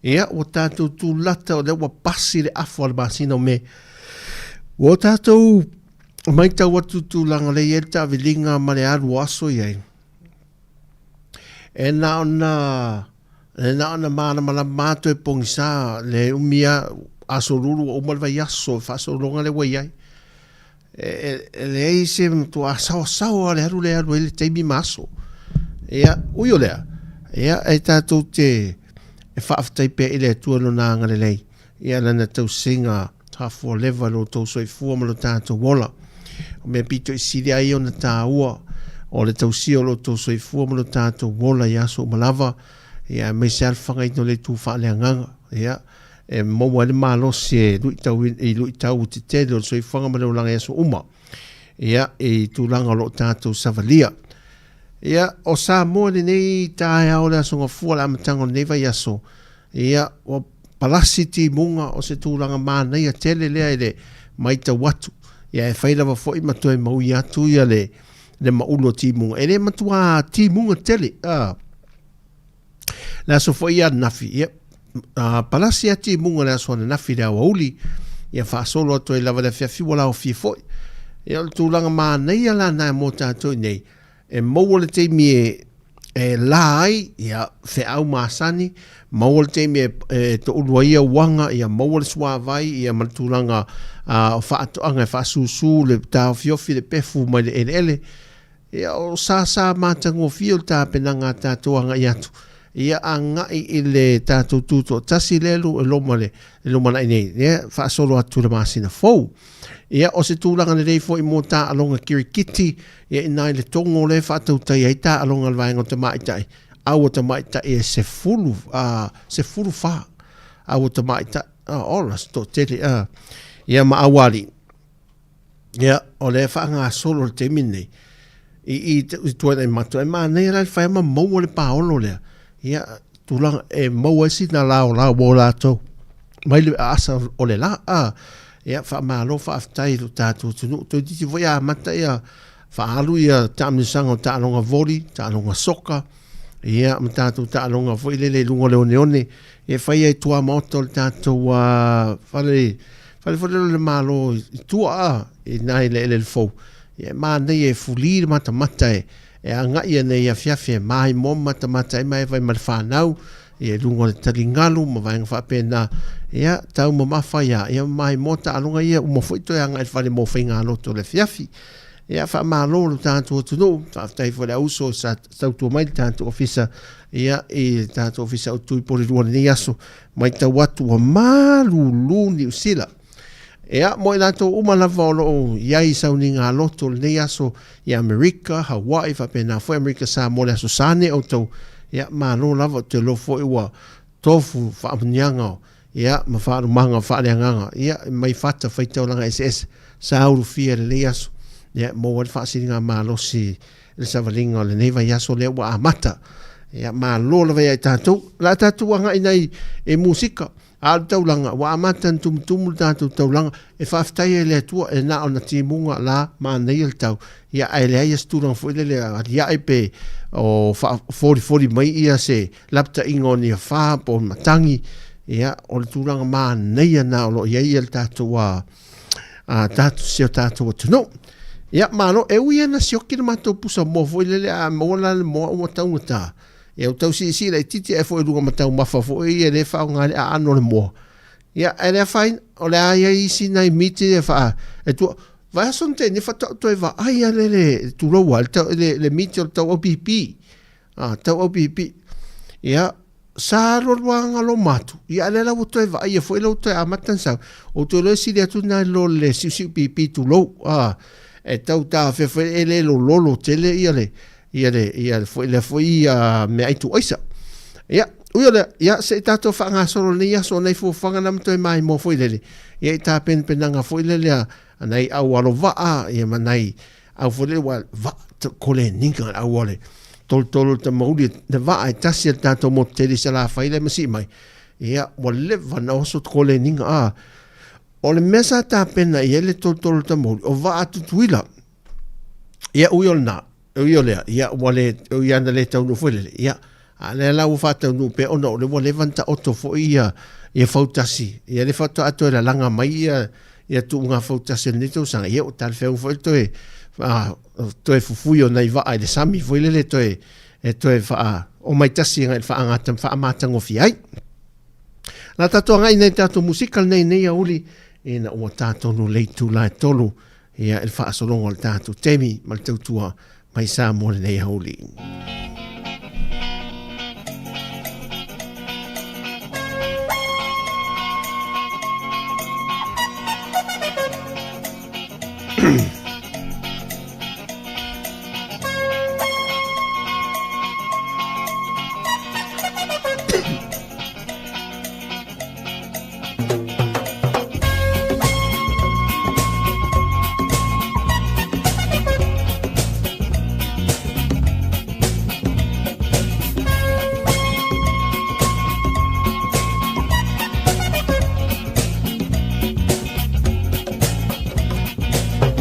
Ia ua tatou tulata o lea ua pasi le afa o le masina o Me. Ua tatou matau atu tulaga lea i ai le taaviliga ma le alu o aso i ai. E na ona e na ona malamalama atu e pogisa le umi a aso lulu ua uma le vaiaso faasologa lea ua i ai. E, e leai se matua saosaoa le alu le alu ai le taimi ma aso. Ia, ui o lea, ia, e tatou te e faafetai pea i le Atua lona agalelei, ia lana tausiga faafualeva lo outou soifua ma lo tatou ola. O mea pito i sili ai ona tāua o le tausia o lo outou soifua ma lo tatou ola i aso uma lava, ia aemaise lava le fagaina o le itu faaleagaga, ia, e maua ai le malosi e luitau, i luitau tetele o le soifuaga ma le olaga i aso uma, ia, i tulaga o lo o tatou savalia. Ia, o Samoa i lenei taeao o le Aso Gafua, le amataga o lenei vaiaso, ia, ua palasi timuga o se tulaga manaia tele lea i le matau atu. Ia, e fai lava foi ma toe maui atu ia le, le maulu o timuga. E le matua timuga tele, a. Le aso foi ia ananafi, ia, palasi a timuga le aso ananafi le aoauli, ia faasolo atu ai lava le afiafi ua laofie foi. Ia o le tulaga manaia la na mo tatou nei, e maua le taimi e, e la ai, ia, feau masani, maua le taimi e, e toulu ai auaga, ia maua le suavai, ia ma le tulaga o faatoaga e faasusu le taofiofi le pefu mai le eleele. Ia, o sasa matagofie o le tapenaga a tatou agai atu, ia agai i le tatou tutoatasi lea e loma le lumanai nei, ia faasolo atu i le masina fou. Ia, o se tulaga lelei foi mo taaloga kirikiti, ia ina i le togo lea e faatautai ai taaloga a le vaega o tamaitai, au o tamaitai e 10, a, 14, au o tamaitai, a, ola se toatele, a, ia ma aualii. Ia, o lea e faagasolo i le taimi lenei, i i i Tuanaimato, e manaia la le fai ma maua le paolo lea. Ia, tulaga e maua ai sina laolao mo latou mai le aasa o le la. A, ia, faamalo faafetai i lo tatou atunuu. Toeitiiti foi amata ia faaalu ia taamilosaga o taaloga voli, taaloga soka, ia ma tatou taaloga foi lele i luga o le oneone e fai ai tuamaota o le tatou fale fale foi lele o le Malo i tua a i na i le eleele fou. Ia e manaia e fuli le matamata e e agai ai nei afiafi e maimoa ma matamata ai ma e fai ma le fanau ia i luga o le taligalu ma vaega faapena. Ia taumamafa ia ia maimoa taaloga ia uma foi toe agai i le fale mo faigalotu o le afiafi. Ia faamalo lo tatou atunuu, faafetai foi le auso sa tautua mai le tatou ofisa ia i le tatou ofisa o Tui Porirua lenei aso. Matau atu ua malulu Niu Sila. Ia mo i latou uma lava o lo o i ai i sauniga loto lenei aso i Amerika, Hawaii, faapena foi Amerika Samoa le aso Sane outou. Ia malo lava ou te iloa foi ua tofu faamuniaga ia ma faalumaga faaleagaga ia mai fata faitaulaga eseese sa ulufia i lenei aso ia maua ai le faasiligamalosi i le savaliga o lenei vaiaso lea ua amata. Ia malo lava ia i tatou. O le a tatou agai nai e musika. A o le taulaga, ua amata ona tumutumu le tatou taulaga. E faafetai ai i le Atua, e na ona timuga la manaia le tau. Ia ae leai se tulaga foi lele aliae pe o faafolifoli mai ia se lapataiga o ni afa po o matagi. Ia o le tulaga manaia na o lo o i ai le tatou a tatou si o tatou atunuu. Ia malo, e ui lava ina sioki le matou pusa moa foi lele a maua la le moa ua taugata. Ia ua tau siisii laitiiti ae foi i luga ma taumafa foi ia lea e faaaoga ai le aano o le moa. Ia ae le afaina, o le a i ai isi nai miti e faa e tua vaiaso na tea nei faatoa ou toe vaai lava le le tulou lava le le miti o le tauaupipi. A tauaupipi. Ia sa alualu lava galoma atu, ia a o lea la ua toe vaaia foi lea ua toe amata ona sau. Ou te iloa e sili atu lena i lo le siusiu pipi tulou, a e tau taofia foi e le lololo tele ia le ia le ia foi lea foi ia meaai tuuaisa. Ia, ui o lea, ia se i tatou faagasolo lenei aso nai fuafuaga na ma toe maimoa foi lele, ia i tapenapenaga foi lele a nai au alo vaa, ia ma nai au foi lele ua vaa koleniga le au ale tolotolo le tamauli le vaa e tasi a le tatou motu tele i Salafai lea ma sii mai. Ia, ua leva na oso koleniga a. O le mea sa tapena i ai le tolotolo tamauli, o vaa Tutuila. Ia, ui o lena, ui o lea, ia, ua le, ui ana le taunuu foi lele, ia, a lea la ua faataunuu pea ona o lea ua leva ona taoto foi ia, ia fautasi, ia le faatoa toe lalaga mai ia, ia tuuga fautasi o lenei tausaga, ia ua talafeauga foi le toe, a, toe fufui o nai vaa i le sami foi lele toe, e toe faa, omai tasi agai i le faagata, faamatagofie ai. La tatou agai nei tatou musika lenei nei auli ina ua tatonu le itula e tolu ia i le faasologa o le tatou taimi ma le tautua mai Samoa lenei auli.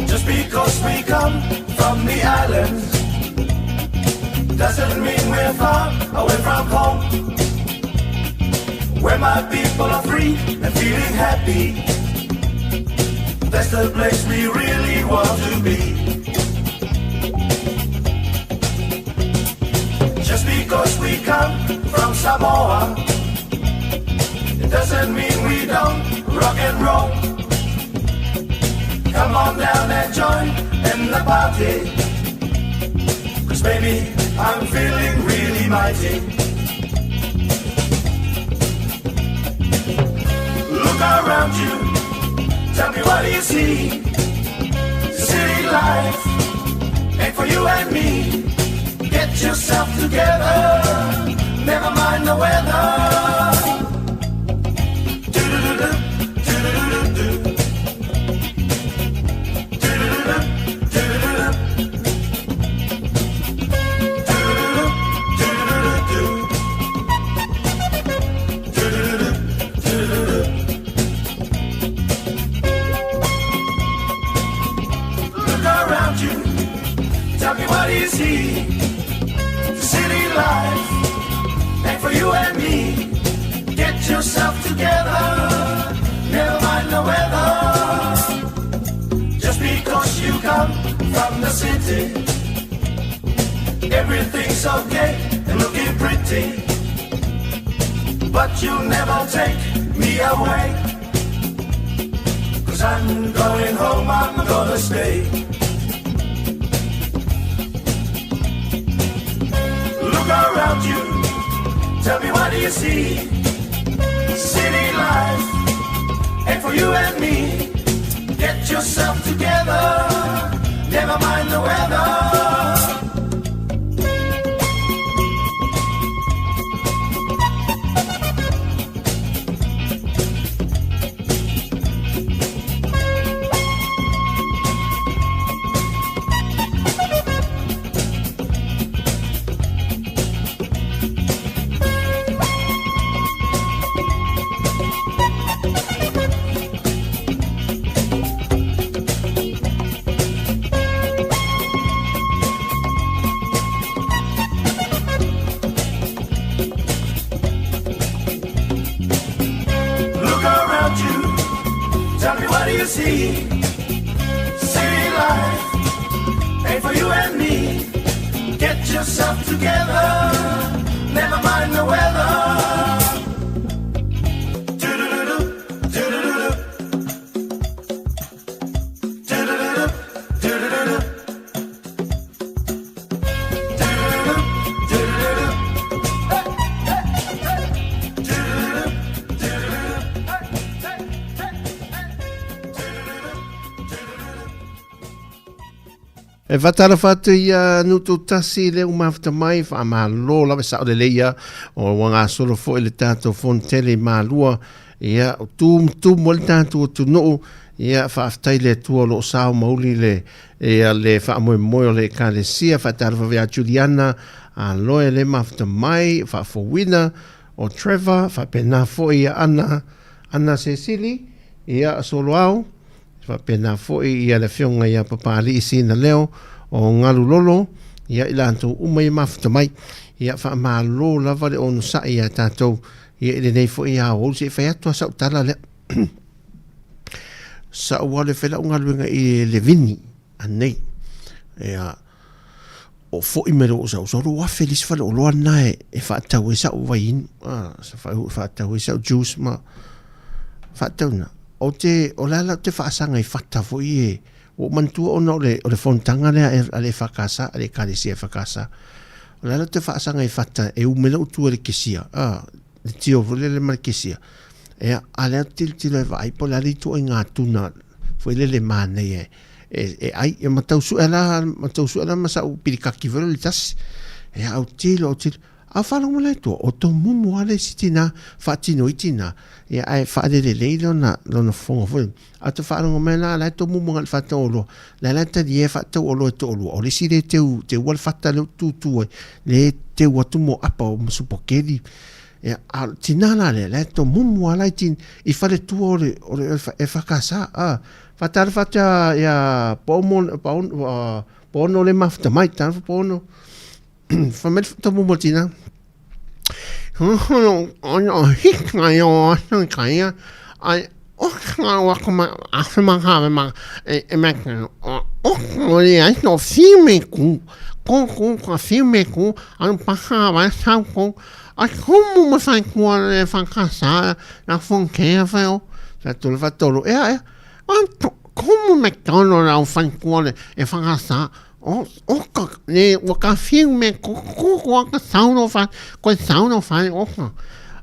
Just because we come from the islands doesn't mean we're far away from home. Where my people are free and feeling happy. That's the place we really want to be. Just because we come from Samoa, it doesn't mean we don't rock and roll. Come on down and join in the party. Cause baby, I'm feeling really mighty. Look around you, tell me what do you see? City life ain't for you and me. Get yourself together, never mind the weather. Do-do-do-do, do-do-do-do. Do-do-do-do, do-do-do-do. Do-do-do-do, do-do-do-do. Do-do-do-do, do-do-do-do. Look around you, tell me what do you see? City life ain't for you and me. Get yourself together, never mind the weather. Just because you come from the city, everything's okay and looking pretty. But you'll never take me away. Cause I'm going home, I'm gonna stay. Look around you, tell me what do you see? City life ain't for you and me. Get yourself together, never mind the weather. Look around you, tell me what do you see? City life ain't for you and me. Get yourself together, never mind the weather. Do-do-do-do, do-do-do-do. Do-do-do-do, do-do-do-do. Do-do-do-do, do-do-do-do. Hey, hey, hey. Do-do-do-do, do-do-do-do. Hey, hey, hey, hey. Do-do-do-do, do-do-do-do. E faatalofa atu ia Nututasi le umafuta mai faamalo lava sao lelei ia o ua gasolo foi le tatou fonotele i Malua ia o tumutumu ai le tatou atunuu ia faafetai le Atua o loo sao ma uli le ia le faamoemoe o le ekalesia faatalofa ia Juliana Aloe le mafuta mai faafouina o Trevor faapena foi ia Ana Ana Cecily. Ia, Soloao, faapena foi ia le afioga ia Papalii Sinaleo o Galulolo, ia i latou uma ia mafuta mai. Ia faamalo lava le onosai ia tatou ia i lenei foi aoauli se i fai atu a sau tala lea. Sa ou alu e fai lau galuega i le vini anei. Ia, o foi mai lou sau sau lou afe le isi faleoloa lena e, e faatau ai sau vaiinu a faatau ai sau juice ma faatau na o te o le ala o te faasaga i fata foi e ua ou manatua ona o le o le fonotaga lea a le EFKS a le ekalesia EFKS o le ala o te faasaga i fata e ume lou tua i le kesia a le tio foi lele ma le kesia ia a lea tilotilo e vaai po o le a le ituaiga tuna foi lele manaia e e, e ai, e matau sue la, matau sue la ma sa'u pilikaki foi le tasi. E au tilo, au tilo. A faalogo mai la tua, o tomumu lava le isi tinā, faatino i tinā, ia ae faalelelei lona, lona fofoga foi. A te faalogo mai la, la e tomumu agai i le faatau oloa. La la e talia e faatau oloa e toalua. O le isi le teu, teua le fata lea ua tutu ai, le teu atu mo apa o ma supakeli. Ia, a o le tinā la lea, la e tomumu lava la i tin, i faletua o le, o le EFKS, a. Faatalofa atu ia Pomo, Pono le mafuta mai, talofa Pono. Fai mai le tomu mo tina. Ono hika i o aso i kaia, ai oka o ako ma afe ma kawe ma e e ma o o le ai no fiume ku ko ko ka fiume ku anu paha vai sau ko ai kumu ma sai kua le whakasa na fongkea whai o sa tolu whatolu ea ea Komu McDonald au whaikuare e whakasa o oka ne ua ka whiu me ko ko ko ka sauno whai koe sauno whai oka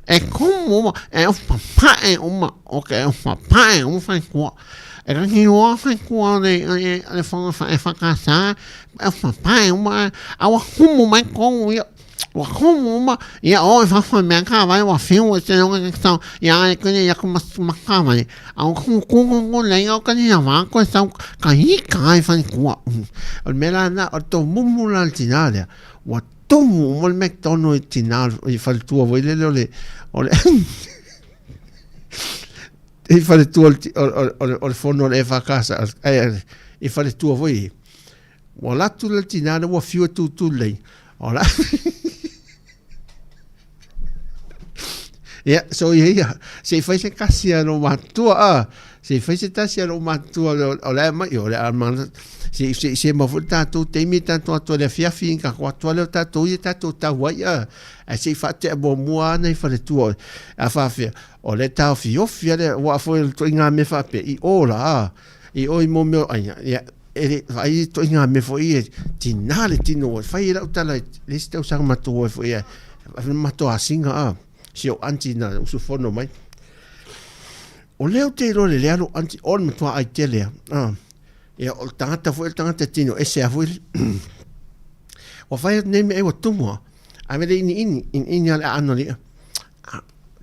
e komu uma e opa pae uma o ke opa pae uma whaikua e ka ki oa whaikua le e le whanga e whakasa e opa pae uma awa kumu mai kou ia Ua komo uma, ia o e whawhai mea ka wai wa whiu e te ronga ke tau, ia ai kone ia ko maka wai. A o ko ko ko ko lei o kane ia wā koe tau ka hi ka ai whai kua. O le mea la na, o tō mumu la le tina lea, ua tomo uma le McDonald i tina i faletua foi lele o le, o le i faletua o le fono o le EFKS, i faletua foi i. Ua alu atu le tina lea ua fiu e tūtū lelei. O la... Ia, so ia ia, se i fai se kasi a lou matua, a, se i fai se tasi a lou matua, o le mai, o le a mana, se, se, se ma foi tātou teimi tātou atoa le afiafi, ka ko atoa leo tātou ia tātou tau ai, a, a se i whaatea mua mua ana i whaletua, a whawhea, o le tāofi ofi a le, ua foi le ngā me whapea, i ora, a, i o i mō mea, ai, ia, e le whai to i ngā mea foi e tinā le tino e whai e lau tala le isi tausaga matou ai foi e matou asinga a si o aunty na usufono mai. O lea o te iloa le lea lo aunty o le matua ai tele a. Ah. Ia o le tangata foi o le tangata tino ese a foi. Ua whai atu nei mea e ua tumu a. A me le ini ini, ini ini a le aano le ia.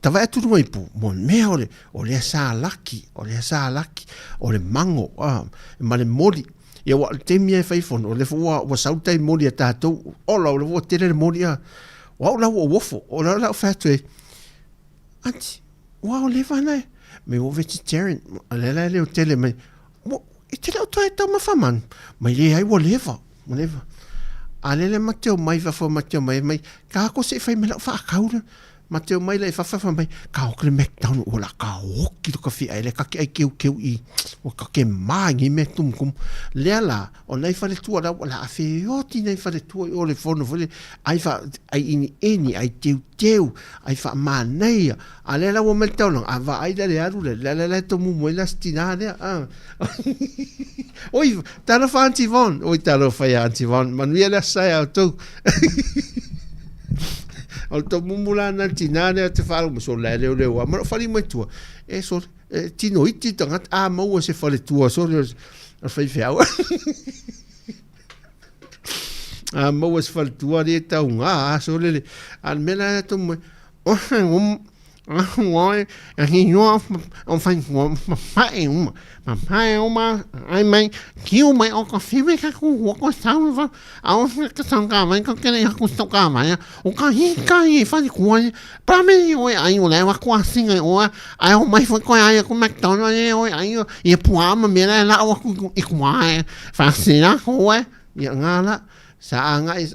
Tavae atu runga i pu, mo mea o le, o lea sa laki, o lea sa laki, o le mango, a, ma le moli. Ia ua le taimi e fai fono, o le ua, ua sau tai moli a tātou, ola, o le ua tele le moli a, o au la ua uofo, o la la o whai e, aunty, ua o leva ana e, me ua vegetarian, a le la le o tele mai, mo, e tele o toi tau mawha man, mai le ai ua leva, ua leva. A lele mateo mai, whawha mateo mai, mai, ka ko se whai me lau whaakau le, Mateo mai la i whawhawha mai, ka hoki le McDonald, ua la ka hoki lo ka whia ele, ka ke ai keu keu i, ua ka ke maangi me tumu kumu. Lea la, o nei whaletua la, ua la a wheoti nei whaletua i o le fono fole, ai wha, ai ini eni, ai teu teu, ai wha māneia, a lea la ua mai le taulanga, a wa ai la le alu le, la la la tomu moi la stina lea, a. Oi, talofa Auntie Von, oi talofa ia Auntie Von, manuia le asa ia outou. O le tomumu la na tinā lea te whaaro, so la leo leo a ma whari mai tua. E so e, tino iti tangata a maua se whare tua so le whai whiau. A maua se whare tua le tau ngā so le a me la to mo o Ahu oe, a hi noa o whai hua mapae uma. Mapae uma, ai mai, kiu mai o ka whiwe ka ku hua ko sau wa, a o se ka sau ka mai ka kere aku sau ka mai, o ka hi ka hi e whare kua e, pra me i oe ai o lewa kua singa i oe, ai o mai fo koe ai aku McDonald e oe ai o, i e pua ma mera e la o aku i kua e, whasina koe, ia ngā la, sa anga i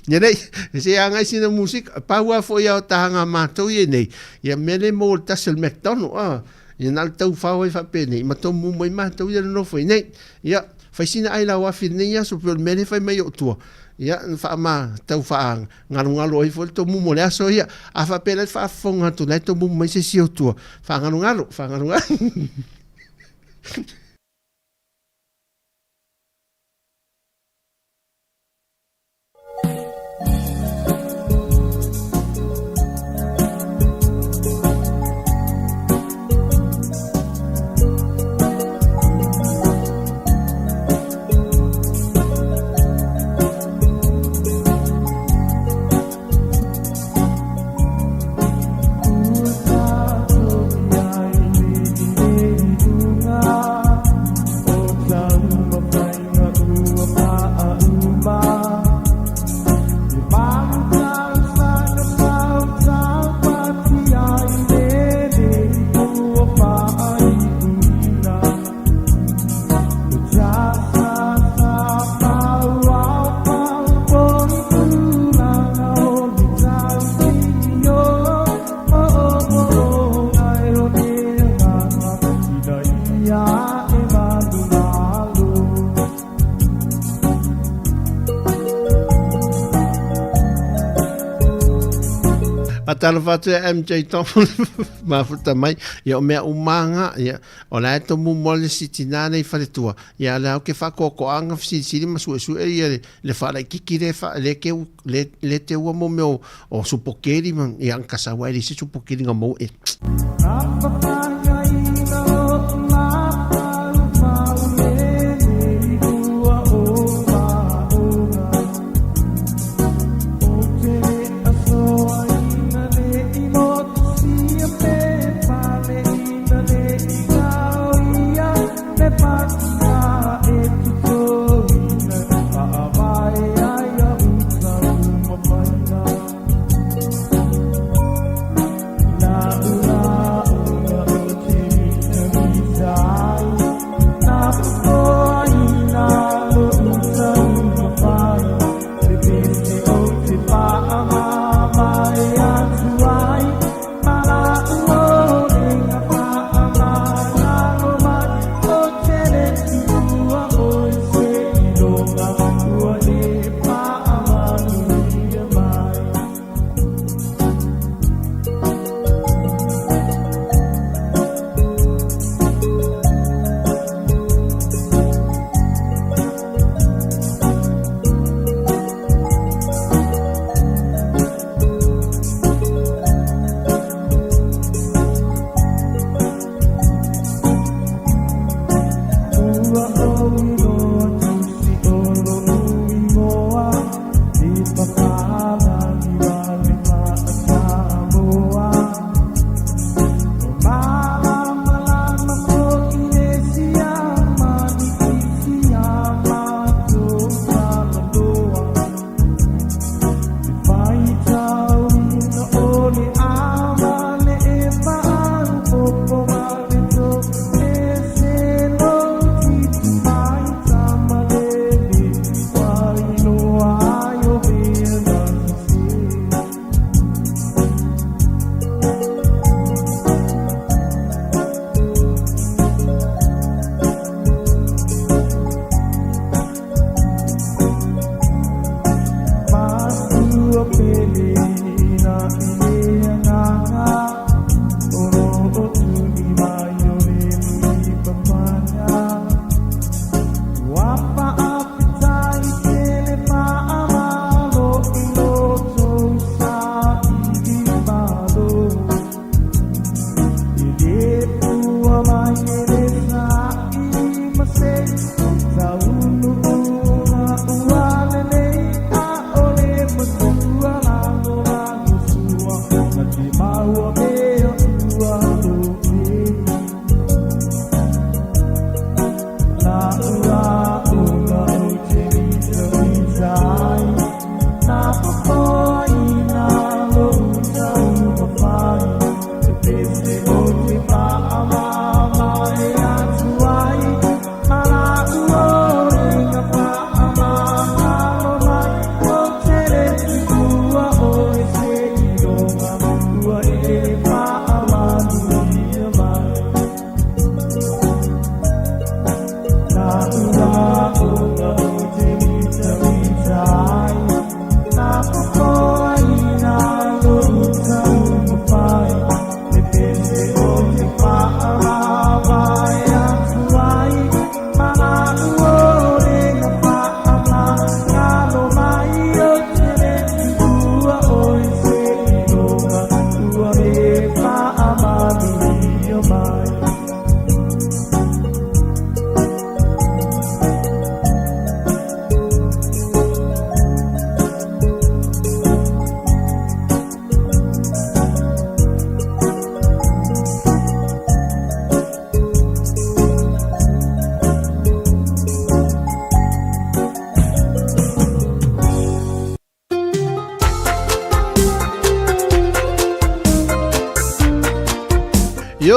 Ia nei, se anga i sina musika, pau a foi ao tahanga mātou ia nei, ia mele mō le tasi o le McDonald, ah, ia na le tau whao ai whapene, i matou mū mai mātou ia no foi nei, ia, whai sina ai lau afi nei aso, pe o le mele whai mai o tua, ia, wha ma, tau wha ngalo ngalo ai foi le tō mū le aso ia, a whapena le whaafonga atu, lai tō mū mai se si o tua, wha ngalo ngalo, wha ngalo ngalo. Talofa atu e MJ Tomlin mafuta mai ia o mea umanga ia o la e tomu mo le si tina nei faletua ia le au ke whakoakoanga fisilisili ma suesue ia le, le whalaikiki le, wha, le, ke, le, le te ua mo mea o, o supokeri ma ia ang kasawa e le se supokeri nga mou e.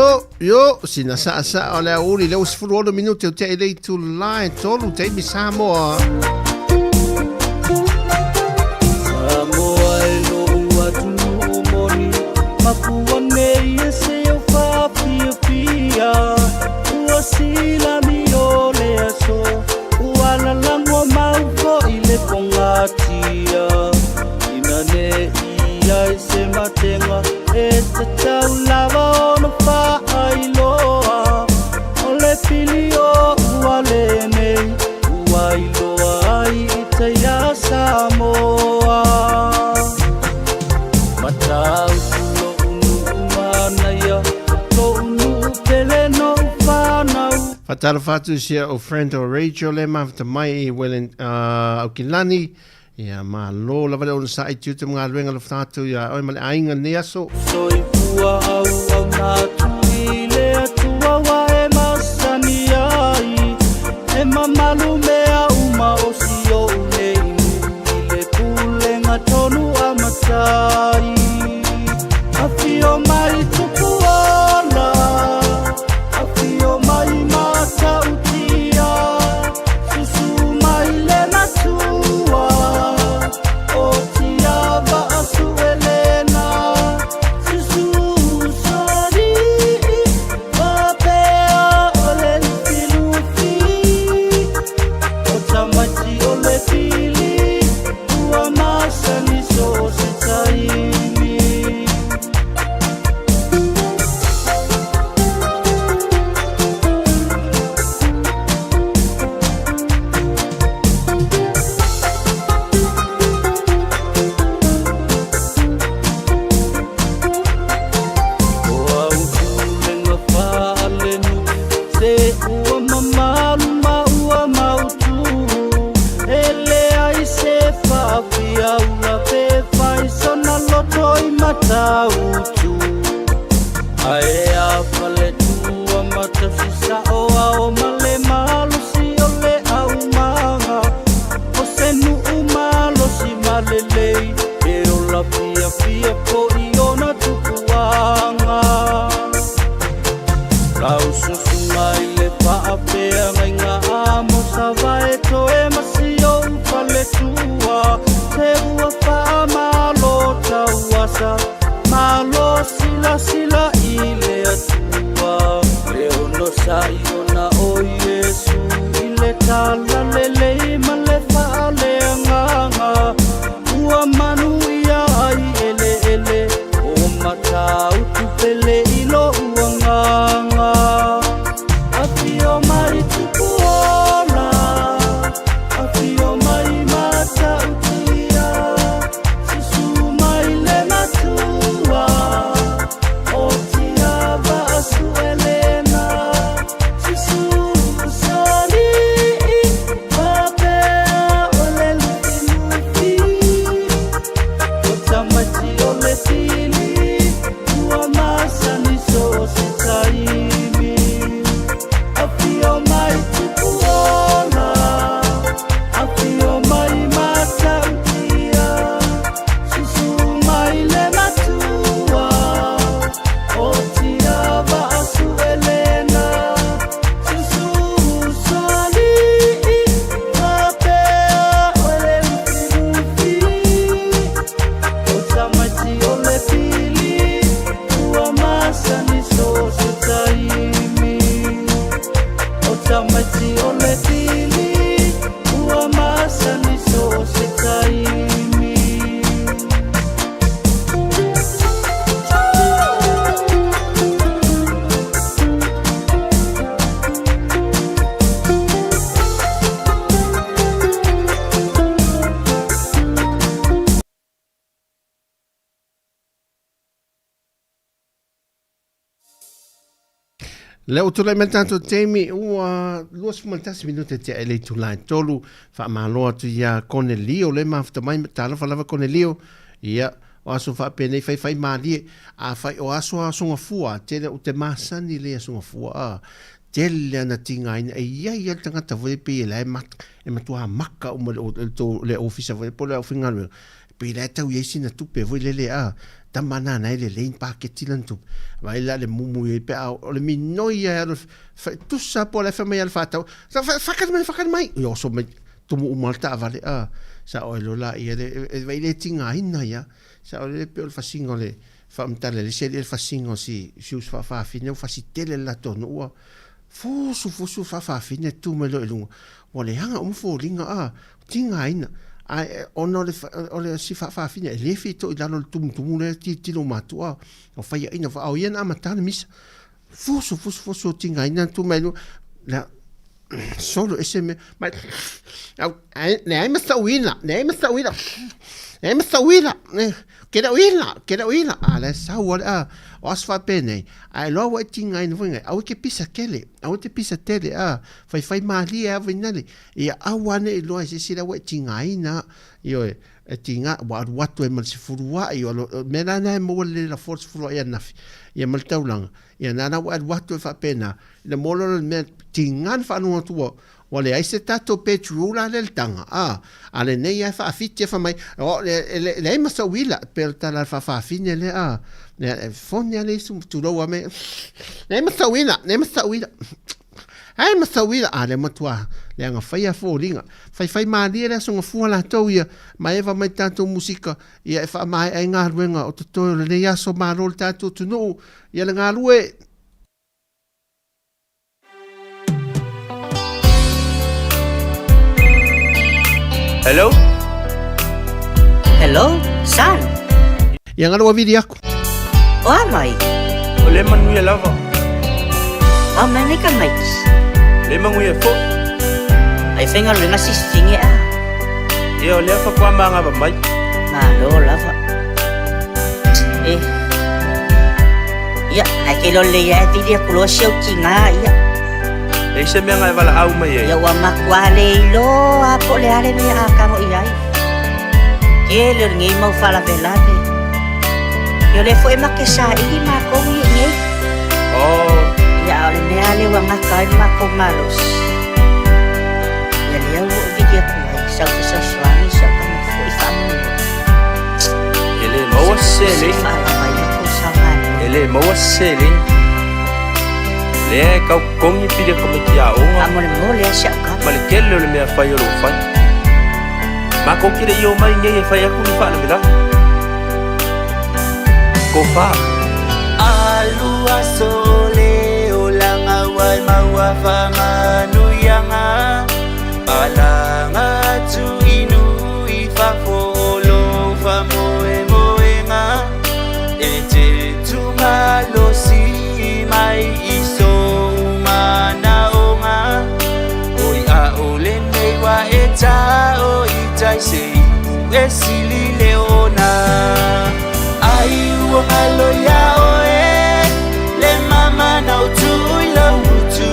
Io, io, sina saʻasaʻa o le aoauli lea ua 16 minute o tea i le itulā e tolu taimi Samoa. Samoa e lo'u atunuu moni Makua nei e se o faafiafia Ua silami o le aso Ua lalago mau fo'i le pogatia Ina ne i ai se matega E tatau lava ona faailoa O le pili o ua lenei Ua iloa ai i tai a Samoa Matautu lo'u nuu manaia Lo'u nuu pele no'u fanau Faatalofa atu i si a'u friend o Rachel le mafuta mai i Wellington, Aukilani. Ia, malo lava le onosai tiute ma galuega alofa atu iā oe ma le aiga i lenei aso. Soifua auauna atu i le Atua ua e masani ai, E mamalu mea uma o si ou nei nuu i le pulega tonu a Matai. Afio mai Tupuola, afio mai Matautia, Susu mai le matua o Tiava Asuelena, Susu Usoalii faapea o le Lufilufi, O tamaiti o le pili ua masani so o se taimi. O au pulega faalenuu se ua mamalu ma ua mautū E leai se faafiaula pe fai sona loto i Matautu Ae a faletua ma tausi sa'o ao ma le malosi o le aumaga O se nuu malosi ma lelei e ola fiafia fo'i ona tupuaga Lau susuga i le faafeagaiga Amosa Vaetoe ma si ou faletua Se ua faamalo tauasa Malo silasila i le Atua Le onosai ona o Iesu i le talalelei ma le faaleagaga Ua manuia ai eleele o Matautu pele i lo'u agaga Afio mai Tupuola Afio mai Matautia Susu mai le matua O Tiava Asuelena Susu Usoalii Faapea o le Lufilufi O tamaiti o le pili Ua masani so o se taimi Afio mai Tupuola Afio mai Matautia Susu mai le matua O Tiava Asuelena Susu Usoalii Faapea o le Lufilufi O tamaiti o le pili Ua masani so o se taimi O tamaiti o le pili Ua masani so o se taimi. Lea ua tulai mai le tatou taimi ua 21 minute tea i le itula e tolu. Faamalo atu iā Konelio le mafuta mai, talofa lava Konelio. Ia, o aso faapenei faifai malie, afai o aso aso gafua, tele o te masani le aso gafua, a tele ana tigaina e iai lava le tagata foi pei e la e mat, e matua maka uma le, le, le ofisa foi po o le aufaigaluega. Pei la e tau i ai sina tupe foi lele a tama nana e lelei ni paketi lana tupe. Vaai la le mumu i ai pe a o le minoi ia e alu tusa po o le fai mai a le faatau, fakali mai, fakali mai. Ia oso mai tumu uma le taavale a sao ai loa laia le e vaai le tigaina ia. Sao lele pei o le fasiga o le faamatala le isi alii o le fasiga o si si uso faafafine ua fasi tele le latou nuu ua fusu fusu faafafine tu mai loa i luga ua leaga uma foliga a tigaina ae ona o le o le si faafafine e le fito i lalo o le tumutumu lea tilotilo uma atu a o faiaina a o ia na amata le misa fusu fusu fusu tigaina tu mai luga la solo ese mea mai au leai ma sauina leai ma sauina leai ma sauina ke le uila ke le uila a le sau ale a o aso faapenei ae loa ua e tigaina foi ngai aua e te pisa tele aua e te pisa tele a faifai malie lava inale ia aua ne i loa e se isi la ua e tigaina ioe e tiga ua alu atu ai ma le sefuluai o mea la na e maua le lafo le sefuluai ananafi ia ma le taulaga Ia nā la ua alu atu e faapena, ina mua loa le mea tiga na faalogo atu ua, ua leai se tatou petrol la lea i le taga, a, a lenei lava e faafiti e fai mai, o, e, e, e leai ma sou ila, e pei o le tala a le faafafine lea, a, lea, e foni lava le isi, tulou lava me, leai ma sou ila, leai ma sou ila, leai ma sou ila, a lea matua leaga faia foliga, faifai malie le Aso Gafua latou ia, maeva mai tatou musika, ia e faamaea ai galuega o totoe o lenei aso, malo le tatou atunuu, Ia le galue. Hello? Hello, son. Ia ngalo vili aku. O a mai? O le manuia lava. O mai nei ka mai. Le manuia fo. Ai whenga luenga sisitinge a. Ia o lea faatoa magava mai. Malo lava. Eh. Ia, ai ke lo le ia vili aku lo siau ki ngā ia. E se mea ngai wala au mai e. Ia ua makua le ilo a po le ale mea a kango i ai. Ke le o ngei mau whala velave. Ia le fo e make sa ili ma kou i ngei. Oh. Ia o le mea le ua ngaka ai ma kou malos. Ia le au o vili aku ai sau fesoasoani sau kama foi faamoemoe. E le maua se seleni. E le maua se seleni. Lea e kau totogi pili a tamaiti aoga. Faamolemole lava si au tama. Ma le tele o le mea fai o lo o fai. Matou te le i omai nei e fai atu ni faalavelave. Tofa. Alu aso le olaga ua e maua faamanuiaga Palanga atu i nuu i fafo o lou faamoemoega E te tumalosi mai i sou manaoga Oi ʻaʻole nei wa e tao i tai se i e sili le ona Ai ua ngalo iā ʻoe le mama na o tuu i lou utu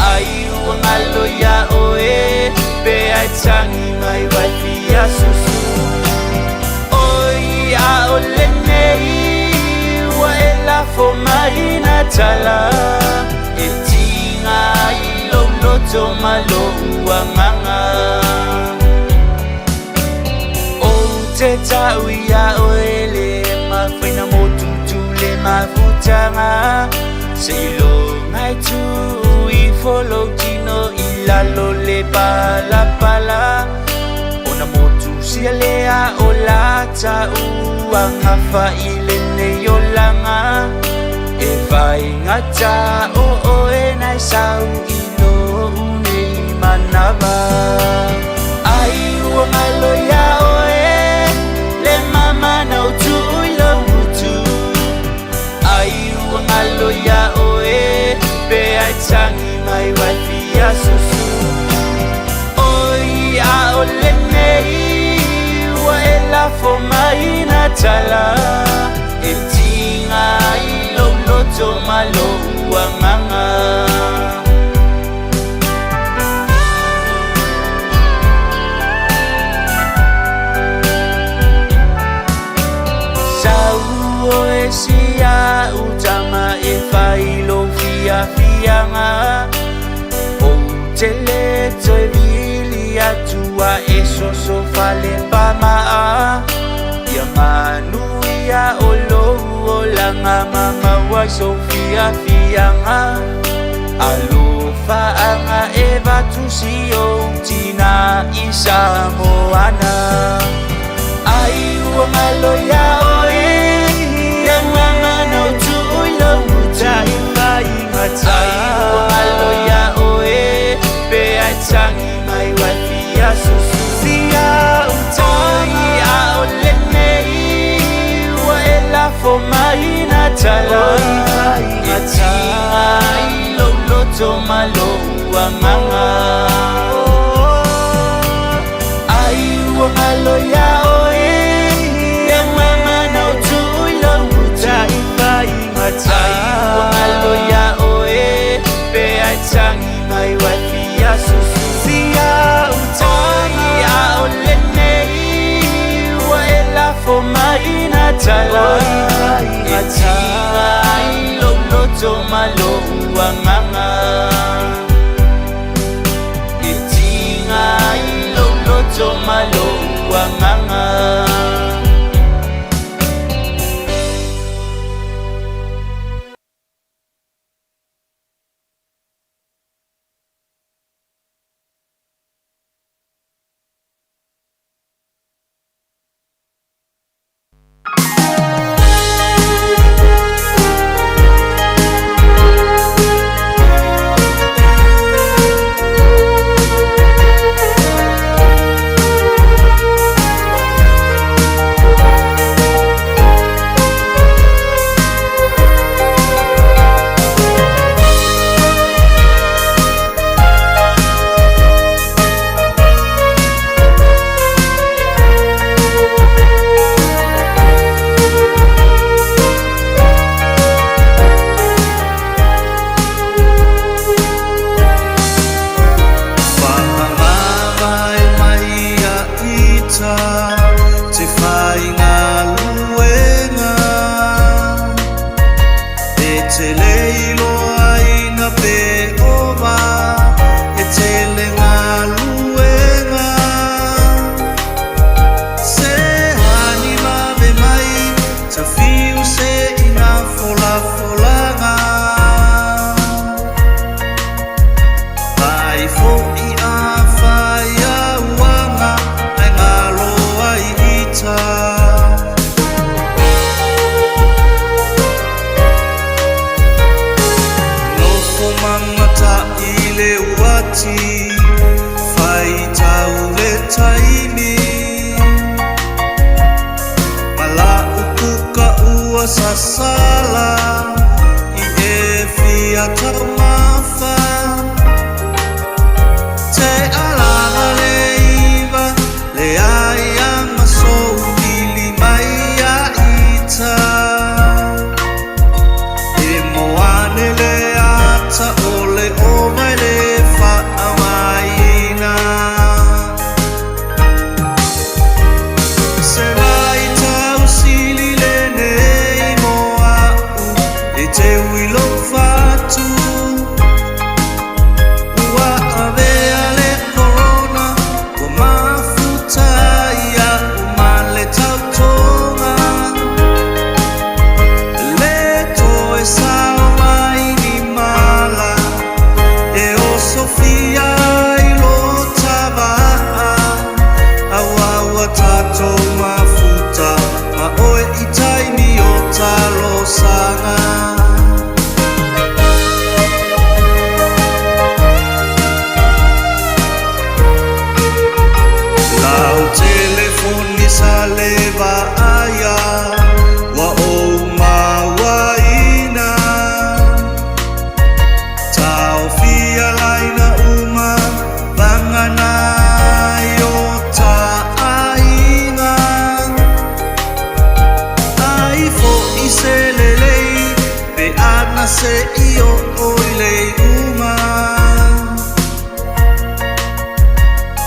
Ai ua ngalo iā ʻoe pe ai tagi mai wai fia susu Oi ʻaʻole nei ua e lafo mai na tala E tiga i lou loto ma lou agaga Ou te tau iā ʻoe le mafaina motutu le mafutaga Seiloga e tuu ifo lou tino i lalo le palapala Ona motu sia lea o la tau agafa i lenei olaga E faigata o oe na e sau i lou nei manava Ai ua ngalo iā oe le mama na o tuu i lou utu Ai ua ngalo iā oe pe ai tagi mai wai fia susu Oi ʻaʻole nei ua e lafo mai na tala E tiga i lou loto ma lou agaga Sau oe si a'u tama e fai lou fiafiaga Ou te le toe vili atu a e soso fale. le pamaa Ia manuia o lou olaga ma maua ai sou fiafiaga Alofaaga e avatu si ou tina i Samoana Ai ua galo iā oe Ia agaga o tuu i lou uta Ai ua galo iā oe Pe ai tagi mai ua e fia susu Oi aole nei Ua e lafo mai na tala E tiga i lou loto ma lou agaga Ai ua galo iā oe Le agaga na o tuu i lou uta Ai ua galo iā oe Pe ai tagi mai ua e fia susu Oi aole nei Ua e lafo mai na tala E tiga i lou loto ma lou agaga E tiga i lou loto ma lou agaga. Faamavae mai ia ita te faigaluega E te le iloaina pe ova e tele galuega Se hani vave mai tafiu se ina folafolaga Ai fo'i a fai auaga ae galo ai ita. Nofo mamata'i le uati, faitau le taimi. Ma la'u kuka ua sasala i e fia taumafa. Te alaga le iva leai a ma sou pili mai ia ita. E moane le ata o le ova e le fa'aaogaina. Se vaitau sili lenei mo a'u e teu i lou fatu. Ua avea le corona ua mafuta ia'u ma le tautoga. Le toe sao mai ni mala e osofia ai lo ta va'a. Auā ua tatou mafuta ma oe i taimi o talosaga. Lau telefoni sa le vaaia ua ou mauaina. Taofia laina uma vagana ai o ta aiga. Ai fo'i se lelei pe ana se i oo i le iuga.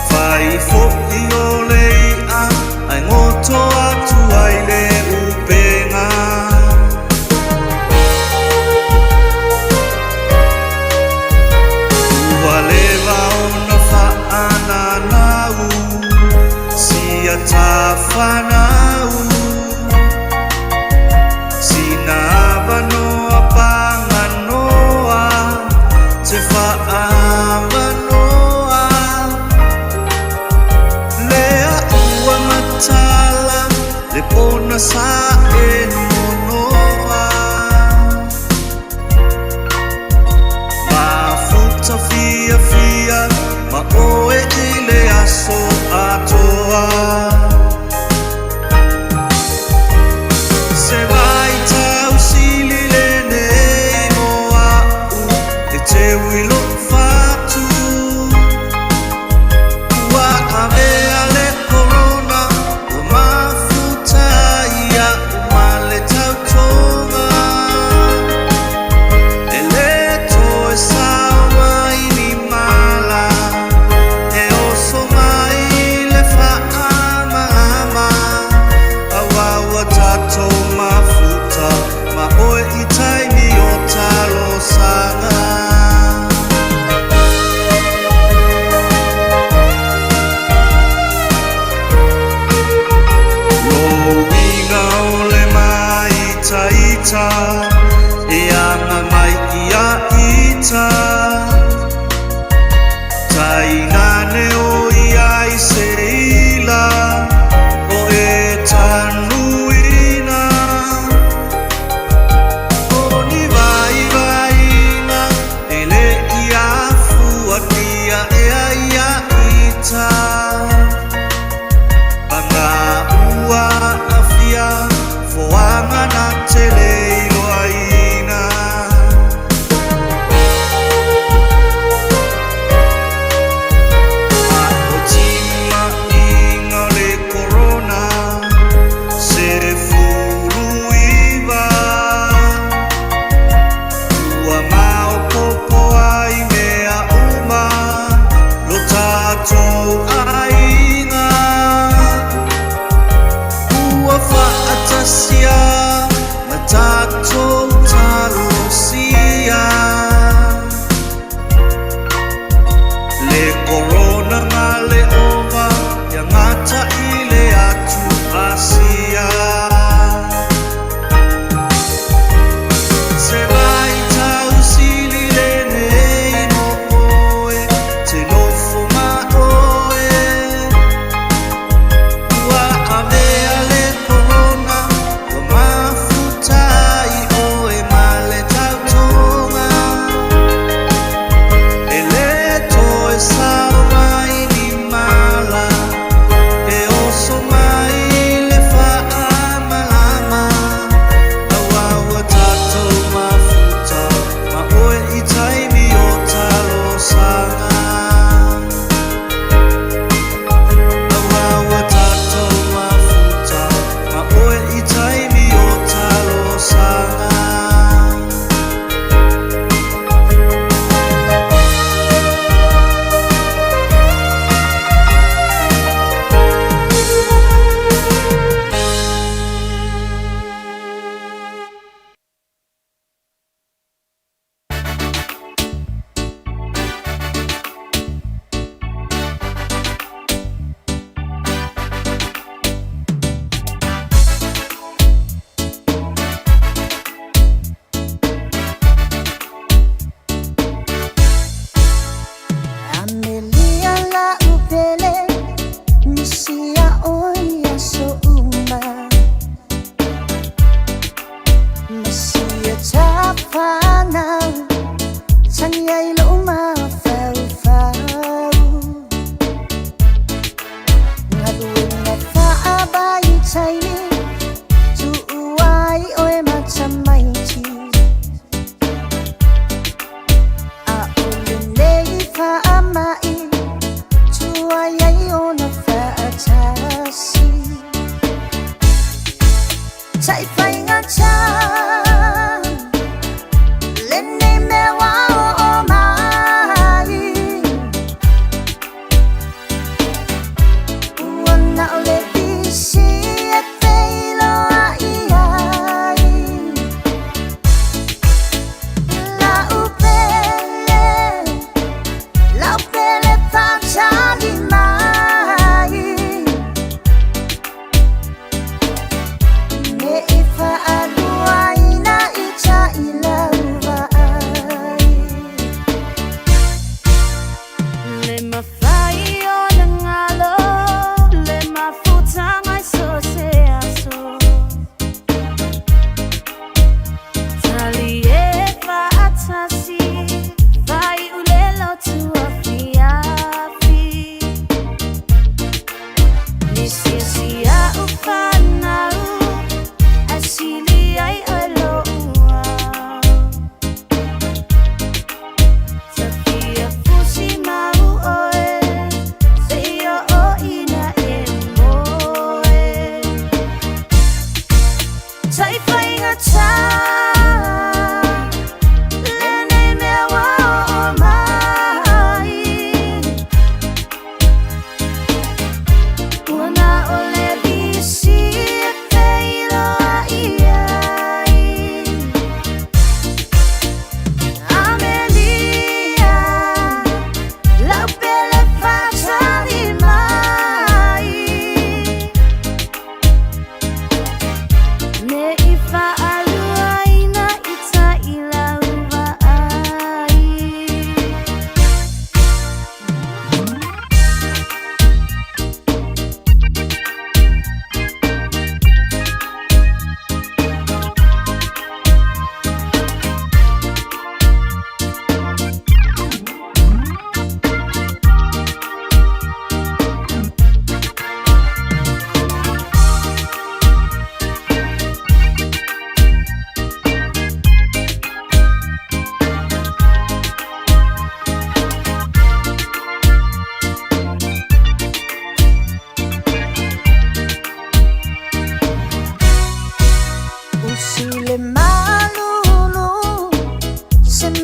Fai fo'i o le i'a ae goto atu ai le upega. Ua leva ona fa'ananau si fanau. Sina avanoa paganoa te fa'avanoa. Lea ua matala le pona sa e nonoa. Mafuta fiafia ma oe i le aso atoa.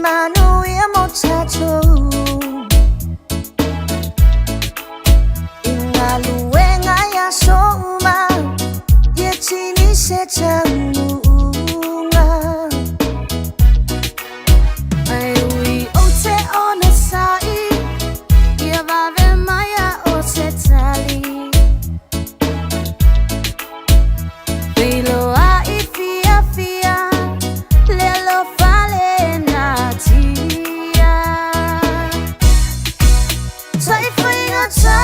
Manuia mo tatou I galuega i aso uma Ia tini se taunuuga Ae ui ou te onosai Ia vave mai a o se tali Feiloai fiafia Le alofa le natia Tai faigata.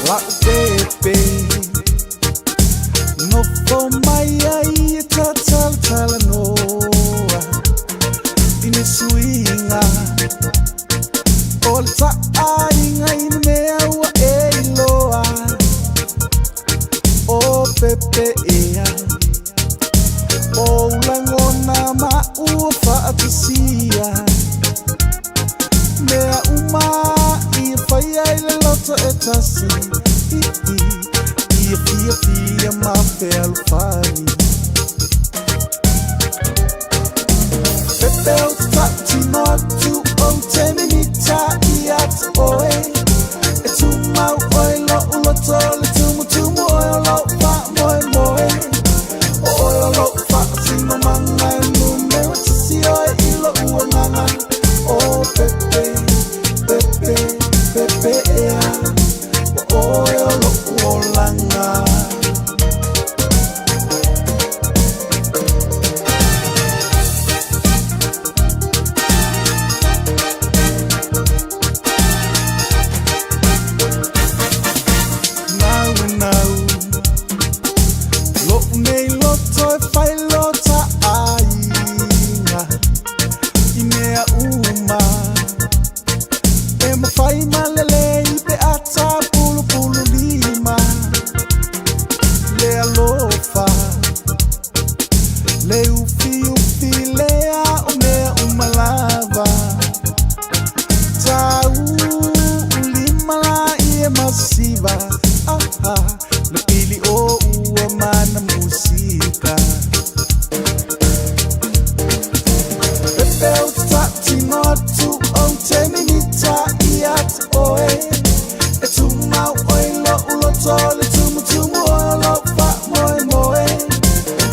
La'u pepe Nofo mai ai e tatalatalanoa I ni suiga O le ta'aiga i le mea ua e iloa O pepe ea O ulagona ma'ua fa'atasia Mea uma ia faia i le loto e tasi Ia fiafia ma fealofani Pepe ou te ta'utino atu ou te mimita ia te oe E tumau oe lo'u loto le tumutumu oe o lo'u fa'amoemoe O oe o lo'u fa'atinomaga e numera tasi oe i lo'u agaga O pepe, pepe, pepe ea Ua oe o lo'u olaga. Nau e nau Lo'u nei loto e failota aiga I mea uma E mafai malelei pe ata pulupulu lima Le alofa Le ufiufi lea o mea uma lava Tau lima la ia masiva ah, ah, Le pili o ua mana musika Pepe ou te ta'utino atu ou te mimita ia te oe E tumau oe lo'u loto le tumutumu oe o lo'u fa'amoemoe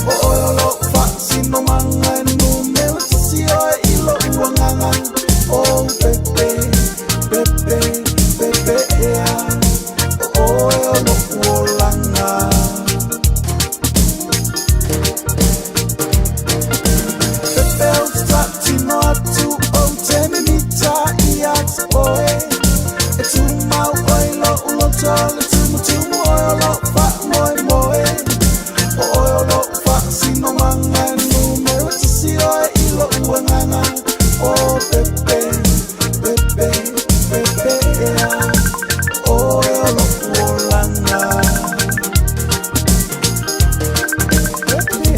O oe o lo'u fa'asinomaga e numera tasi oe i lo'u agaga O pepe, pepe, pepe ea O oe o lo'u olaga. Pepe ou te ta'utino atu ou te mimita ia te oe E tumau oe lo'u loto le tumutumu oe o lo'u fa'amoemoe O oe o lo'u fa'asinomaga e numera tasi oe i lo'u agaga O pepe, pepe, pepe ea O oe o lo'u olaga. Pepe.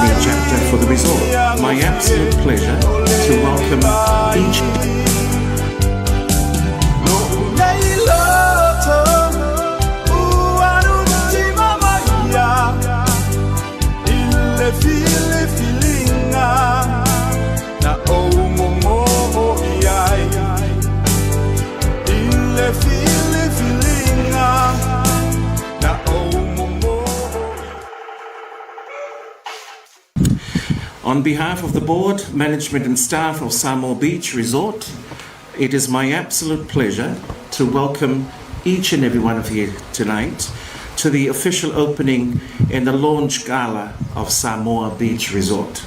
new chapter for the resort. My absolute pleasure to welcome each On behalf of the board, management and staff of Samoa Beach Resort, it is my absolute pleasure to welcome each and every one of you tonight to the official opening and the launch gala of Samoa Beach Resort.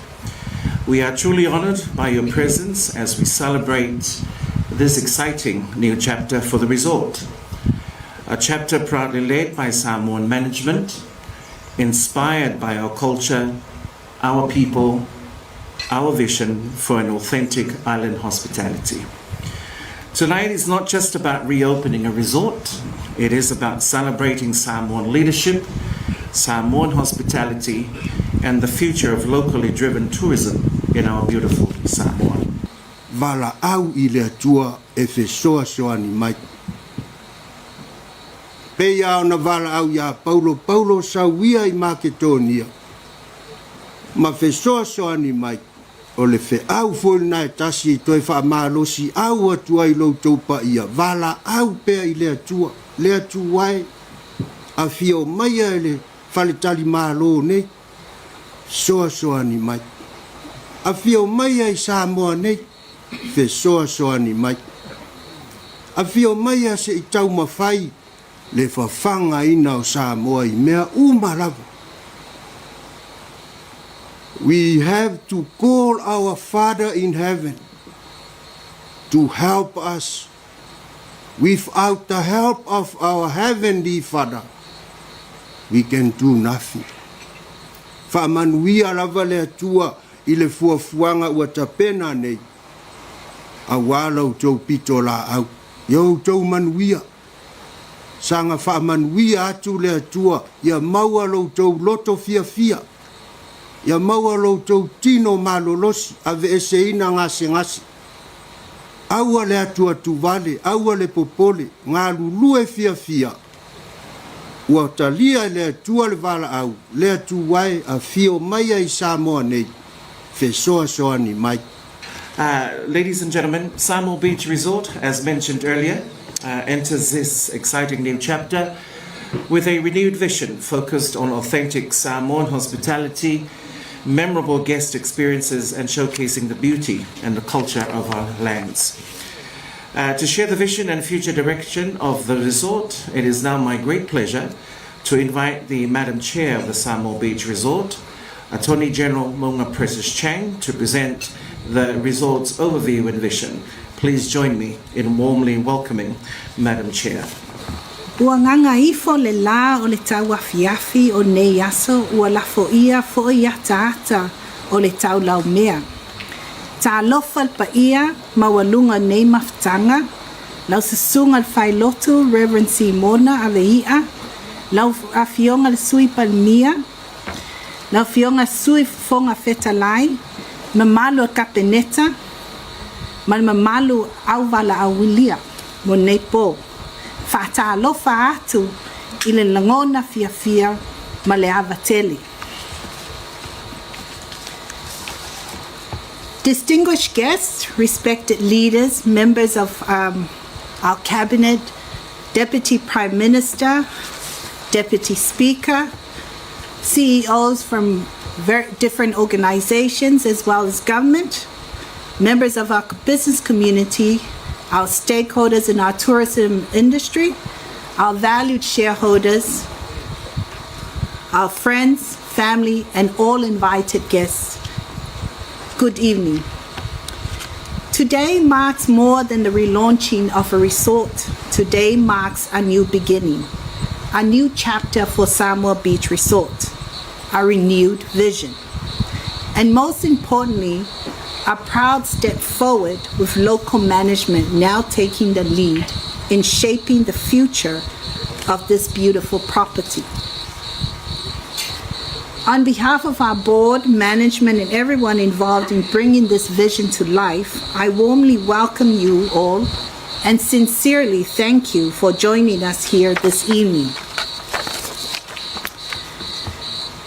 We are truly honored by your presence as we celebrate this exciting new chapter for the resort. A chapter proudly led by Samoan management, inspired by our culture, our people, our vision for an authentic island hospitality. Tonight is not just about reopening a resort, it is about celebrating Samoan leadership, Samoan hospitality, and the future of locally driven tourism in our beautiful Samoa. Valaau i le Atua e fesoasoani mai. Pei lava ona valaau iā Paulo, Paulo sau ia i Maketonia, ma fesoasoani mai, o le feau foi lena e tasi e toe faamalosiau atu ai lo outou paia, valaau pea i le Atua, le Atua e, afio maia e le faletalimalo nei, fesoasoani mai. Afio maia i Samoa nei, fesoasoani mai. Afio maia se i taumafai le fafagaina o Samoa i mea uma lava. We have to call our Father in heaven to help us. Without the help of our heavenly Father, we can do nothing. Faamanuia lava le Atua i le fuafuaga ua tapena nei, auā la outou pitolaau, ia outou manuia. Saga faamanuia atu le Atua ia maua lo outou loto fiafia, ia maua lo outou tino malolosi, aveeseina gasegase. Aua le atuatuvale, aua le popole, galulue fiafia. Ua talia e le Atua le valaau, le Atua e, afio maia i Samoa nei, fesoasoani mai. Uh, ladies and gentlemen, Samoa Beach Resort, as mentioned earlier, uh, enters this exciting new chapter with a renewed vision focused on authentic Samoan hospitality, memorable guest experiences, and showcasing the beauty and the culture of our lands. Uh, to share the vision and future direction of the resort, it is now my great pleasure to invite the Madam Chair of the Samoa Beach Resort, Attorney General Mo'unga Precious Chang, to present the resort's overview and vision. Please join me in warmly welcoming Madam Chair. Ua gagaifo le lā o le tauafiafi o nei aso ua lafoia foi ataata o le taulaumea. Talofa le paia maualuga o nei mafutaga, lau susuga le Failotu Reverend Simona Avei'a, lau Afioga le Sui Palemia, lau Afioga Sui Fofoga Fetalai, mamalu o le Kapeneta, ma le mamalu auvalaaulia mo nei pō. Faatalofa atu i le lagona fiafia ma le ava tele. Distinguished guests, respected leaders, members of um, our cabinet, Deputy Prime Minister, Deputy Speaker, CEOs from very different organizations as well as government, members of our business community, our stakeholders in our tourism industry, our valued shareholders, our friends, family, and all invited guests. Good evening. Today marks more than the relaunching of a resort. Today marks a new beginning, a new chapter for Samoa Beach Resort, a renewed vision. And most importantly, a proud step forward with local management now taking the lead in shaping the future of this beautiful property. On behalf of our board, management, and everyone involved in bringing this vision to life, I warmly welcome you all and sincerely thank you for joining us here this evening.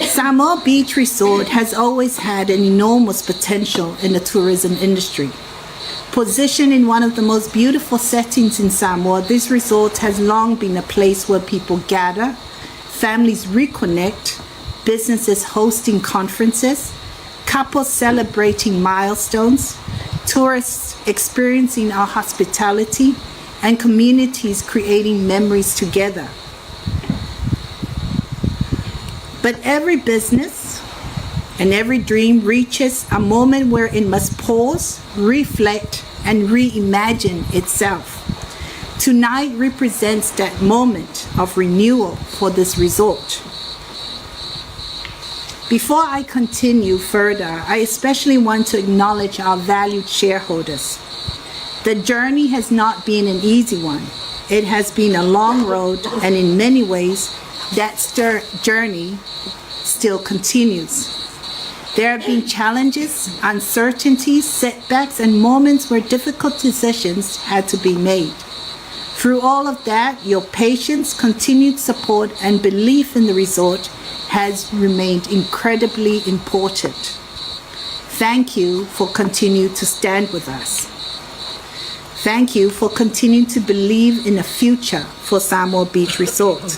Samoa Beach Resort has always had an enormous potential in the tourism industry. Positioned in one of the most beautiful settings in Samoa, this resort has long been a place where people gather, families reconnect, businesses hosting conferences, couples celebrating milestones, tourists experiencing our hospitality, and communities creating memories together. But every business and every dream reaches a moment where it must pause, reflect, and reimagine itself. Tonight represents that moment of renewal for this resort. Before I continue further, I especially want to acknowledge our valued shareholders. The journey has not been an easy one. It has been a long road, and in many ways, that journey still continues. There have been challenges, uncertainties, setbacks, and moments where difficult decisions had to be made. Through all of that, your patience, continued support, and belief in the resort has remained incredibly important. Thank you for continuing to stand with us. Thank you for continuing to believe in a future for Samoa Beach Resort.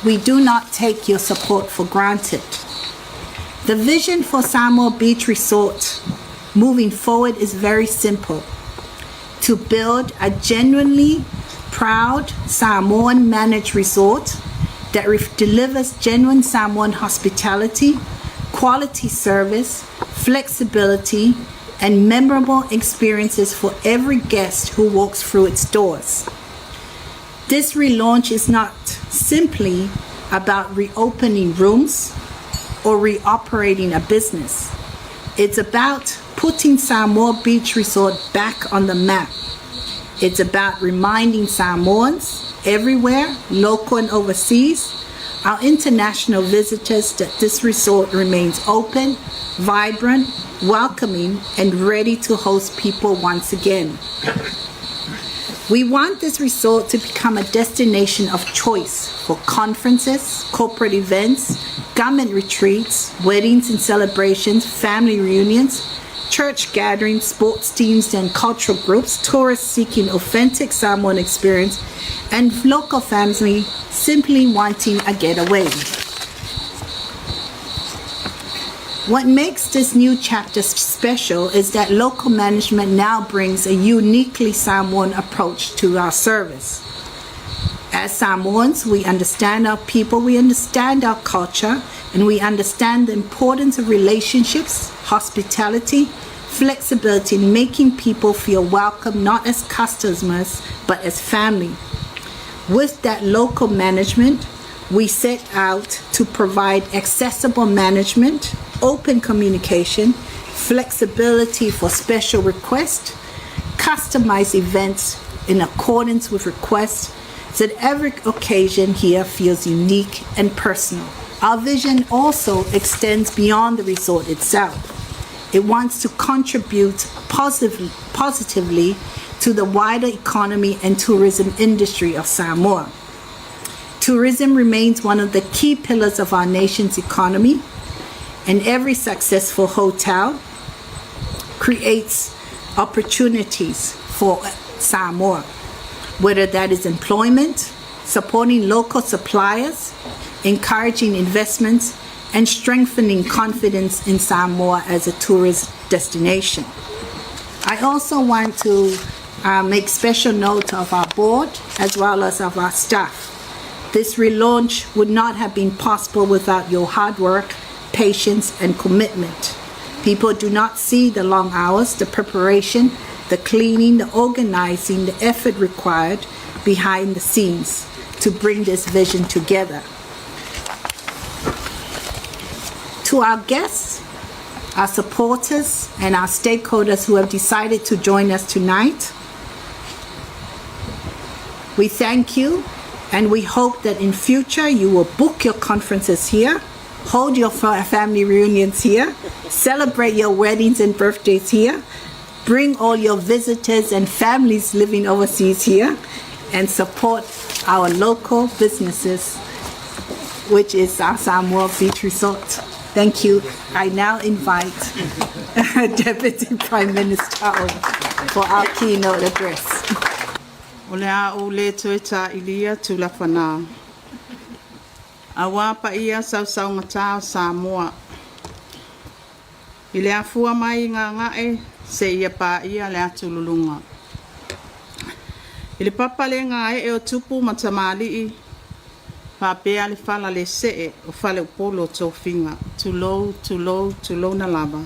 We do not take your support for granted. The vision for Samoa Beach Resort moving forward is very simple to build a genuinely proud Samoan managed resort that delivers genuine Samoan hospitality, quality service, flexibility, and memorable experiences for every guest who walks through its doors. This relaunch is not simply about reopening rooms or reoperating a business. It's about putting Samoa Beach Resort back on the map. It's about reminding Samoans everywhere, local and overseas, our international visitors that this resort remains open, vibrant, welcoming, and ready to host people once again. We want this resort to become a destination of choice for conferences, corporate events, government retreats, weddings and celebrations, family reunions, church gatherings, sports teams and cultural groups, tourists seeking authentic Samoan experience, and local families simply wanting a getaway. What makes this new chapter special is that local management now brings a uniquely Samoan approach to our service. As Samoans, we understand our people, we understand our culture, and we understand the importance of relationships, hospitality, flexibility, and making people feel welcome not as customers but as family. With that local management, we set out to provide accessible management, open communication, flexibility for special requests, customized events in accordance with requests, so that every occasion here feels unique and personal. Our vision also extends beyond the resort itself. It wants to contribute positively, positively to the wider economy and tourism industry of Samoa. Tourism remains one of the key pillars of our nation's economy, and every successful hotel creates opportunities for Samoa, whether that is employment, supporting local suppliers, encouraging investments, and strengthening confidence in Samoa as a tourist destination. I also want to make special note of our board as well as of our staff. This relaunch would not have been possible without your hard work, patience, and commitment. People do not see the long hours, the preparation, the cleaning, the organizing, the effort required behind the scenes to bring this vision together. To our guests, our supporters, and our stakeholders who have decided to join us tonight, We thank you and we hope that in future you will book your conferences here, hold your family reunions here, celebrate your weddings and birthdays here, bring all your visitors and families living overseas here, and support our local businesses, which is our Samoa Beach Resort. Thank you. I now invite Deputy Prime Minister for our keynote address. O le a ou le toe ta'ilia tulafanā, auā paia sausaugata o Samoa. I le afua mai i Gaga'e seia paia le atululuga. I le papa le gae'e o tupu ma tamalii, faapea le fala le se'e o faleupolu o tofiga, tulou, tulou, tulouna lava.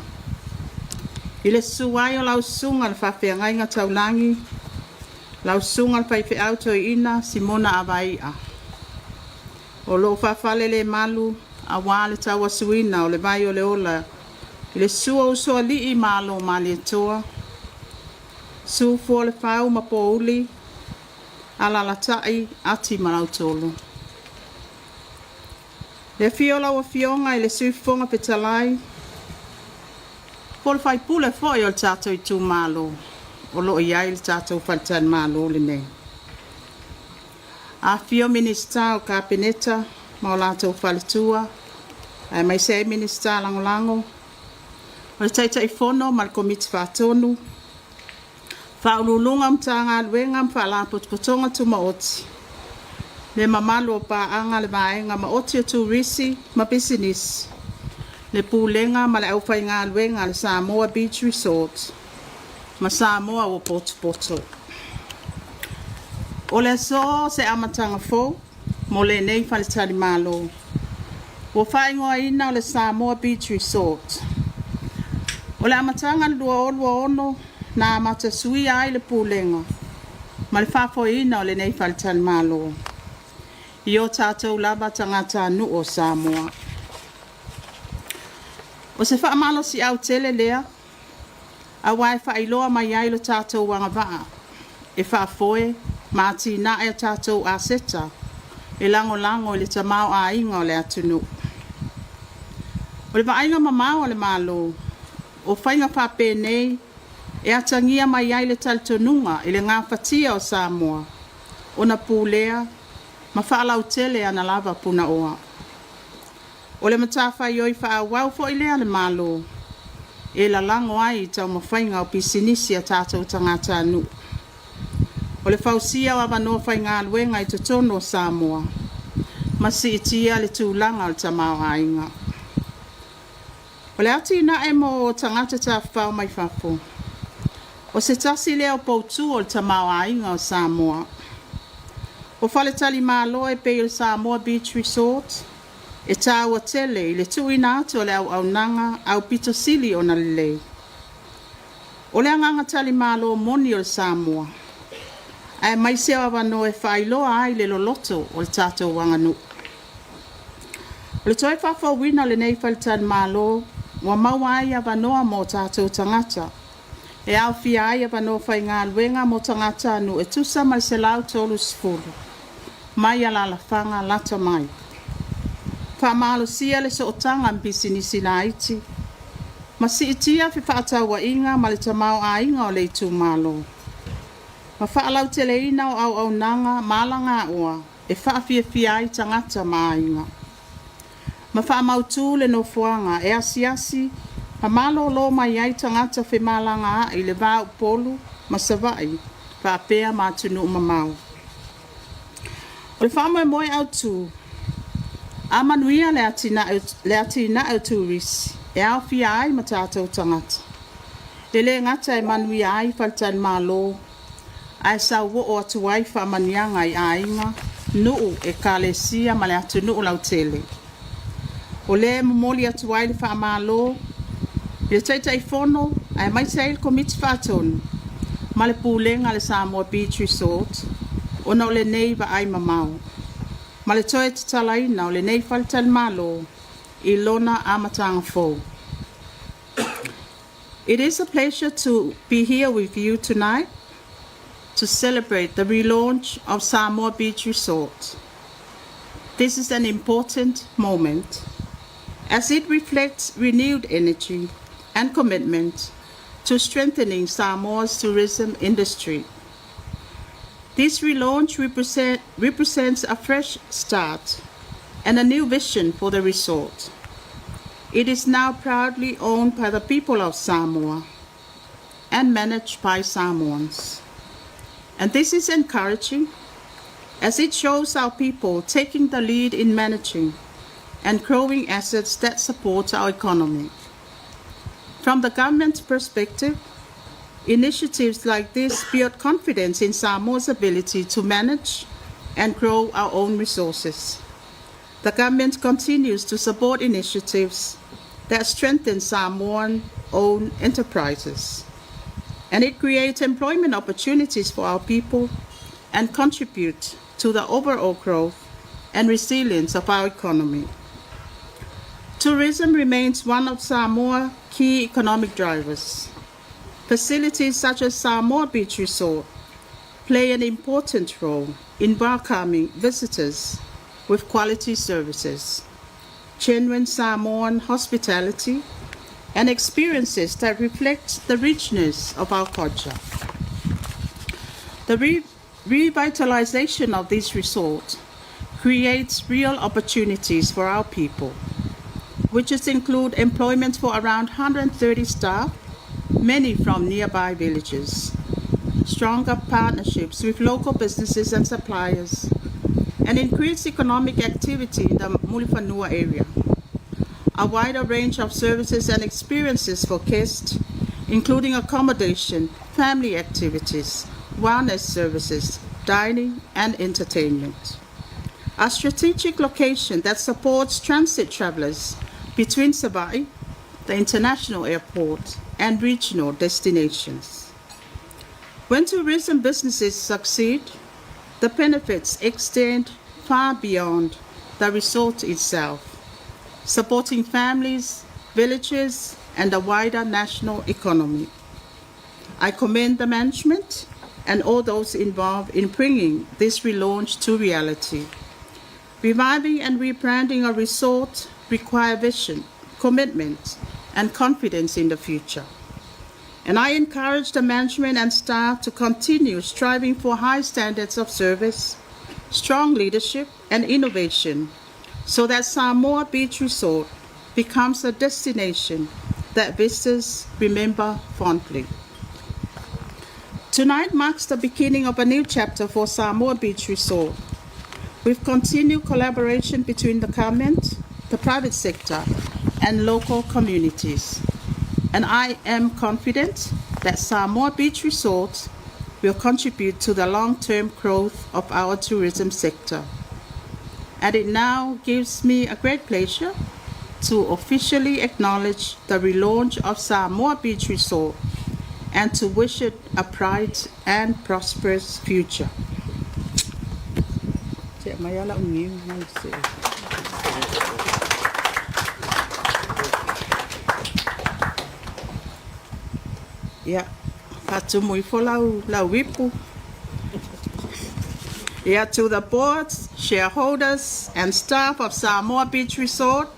I le susu ai o lau susuga i le faafeagaiga taulagi, lau susuga i le faifeau toeaina Simona Avai'a, o lo'o faafalelemalu auā le tauasuina o le vai o le ola i le susu o usoalii ma alo o Malietoa, susu Fuaolefau ma Pouli, alalatai Ati ma Lautolo. Le afio o lau Afioga i le Sui Fofoga Fetalai, po o le faipule foi o le tatou itumalo o lo o i ai le tatou faletalimalo lenei. Afifio Minisita o Kapeneta ma o latou faletua, aemaise ai Minisita Lagolago, o le Taitaifono ma le Komiti Faatonu, Faauluuluga o Matagaluega ma Faalapotopotoga Tumaoti, le mamalu o paaga a le Vaega Maoti o Turisi ma Pisinisi, le Pulega ma le aufaigaluega a le Samoa Beach Resort ma Samoa ua potopoto. O le aso o se amataga fou mo lenei faletalimalo, ua faaigoaina o le Samoa Beach Resort. O le amataga i le 2026 na amata suia ai le pulega ma le faafoeina o lenei faletalimalo i o tatou lava tagatanuu o Samoa. O se faamalosiau tele lea, auā e faailoa mai ai lo tatou agavaa e faafoe ma atinae a tatou aseta e lagolago i le tamaoaiga o le atunuu. O le vaaiga mamao a le Malo, o faiga faapenei e atagia mai ai le talitonuga i le gafatia o Samoa ona pulea ma faalautele ana lava punaoa. O le matafaioi faaauau foi lea a le Malo e lalago ai i taumafaiga o pisinisi a tatou tagatanuu. O le fausia o avanoa faigaluega i totonu o Samoa ma siitia le tulaga o le tamaoaiga. O le atinae mo tagata tafafao mai fafo, o se tasi lea o poutu o le tamaoaiga o Samoa. O faletalimalo e pei o le Samoa Beach Resort, e taua tele i le tuuina atu o le auaunaga aupito sili ona lelei. O le agaga talimalo moni o le Samoa, aemaise o avanoa e faailoa ai le loloto o le tatou aganuu. O le toe faafouina o lenei faletalimalo ua maua ai avanoa mo o tatou tagata, e aofia ai avanoa faigaluega mo tagatanuu e tusa ma le 130 mai alalafaga lata mai. Faamalosia le sootaga ma pisinisi laiti, ma siitia fefaatauaiga ma le tamaoaiga o le itumalo, ma faalauteleina o auaunaga ma alagaoa e faafiafia ai tagata ma aiga. Ma faamautu le nofoaga e asiasi ma malolo mai ai tagata femalagaai i le va o Upolu ma Savaii faapea ma atunuu mamao. O le faamoemoe autu, a manuia le atinae o turisi e aofia ai ma tatou tagata, e le gata e manuia ai faletalimalo, ae sauoo atu ai faamanuiaga i aiga, nuu, ekalesia ma le atunuu lautele. O lea e momoli atu ai le faamalo i le Taitaifono aemaise ai le Komiti Faatonu ma le Pulega a le Samoa Beach Resort ona o lenei vaai mamao ma le toe tatalaina o lenei faletalimalo i lona amataga fou. It is a pleasure to be here with you tonight. to celebrate the relaunch of Samoa Beach Resort. This is an important moment as it reflects renewed energy and commitment to strengthening Samoa's tourism industry. This relaunch represents a fresh start and a new vision for the resort. It is now proudly owned by the people of Samoa and managed by Samoans. And this is encouraging as it shows our people taking the lead in managing and growing assets that support our economy. From the government's perspective, initiatives like this build confidence in Samoa's ability to manage and grow our own resources. The government continues to support initiatives that strengthen Samoan owned enterprises. And it creates employment opportunities for our people and contribute to the overall growth and resilience of our economy. Tourism remains one of Samoa's key economic drivers. Facilities such as Samoa Beach Resort play an important role in welcoming visitors with quality services, genuine Samoan hospitality, and experiences that reflect the richness of our culture. The revitalization of this resort creates real opportunities for our people, which is include employment for around 130 staff, many from nearby villages, stronger partnerships with local businesses and suppliers, and increased economic activity in the Mulifanua area. A wider range of services and experiences for guests, including accommodation, family activities, wellness services, dining, and entertainment. A strategic location that supports transit travelers between Savaii, the international airport, and regional destinations. When tourism businesses succeed, the benefits extend far beyond the resort itself, supporting families, villages, and the wider national economy. I commend the management and all those involved in bringing this relaunch to reality. Reviving and rebranding a resort require vision, commitment, and confidence in the future. And I encourage the management and staff to continue striving for high standards of service, strong leadership, and innovation so that Samoa Beach Resort becomes a destination that visitors remember fondly. Tonight marks the beginning of a new chapter for Samoa Beach Resort. With continued collaboration between the government, the private sector, and local communities. And I am confident that Samoa Beach Resort will contribute to the long-term growth of our tourism sector. And it now gives me a great pleasure to officially acknowledge the relaunch of Samoa Beach Resort and to wish it a bright and prosperous future. Ia, faatumu ifo lau, lau ipu. Ia, to the boards, shareholders, and staff of Samoa Beach Resort,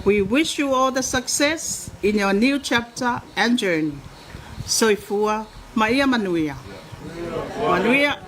we wish you all the success in your new chapter and journey. Soifua, ma ia manuia. Manuia.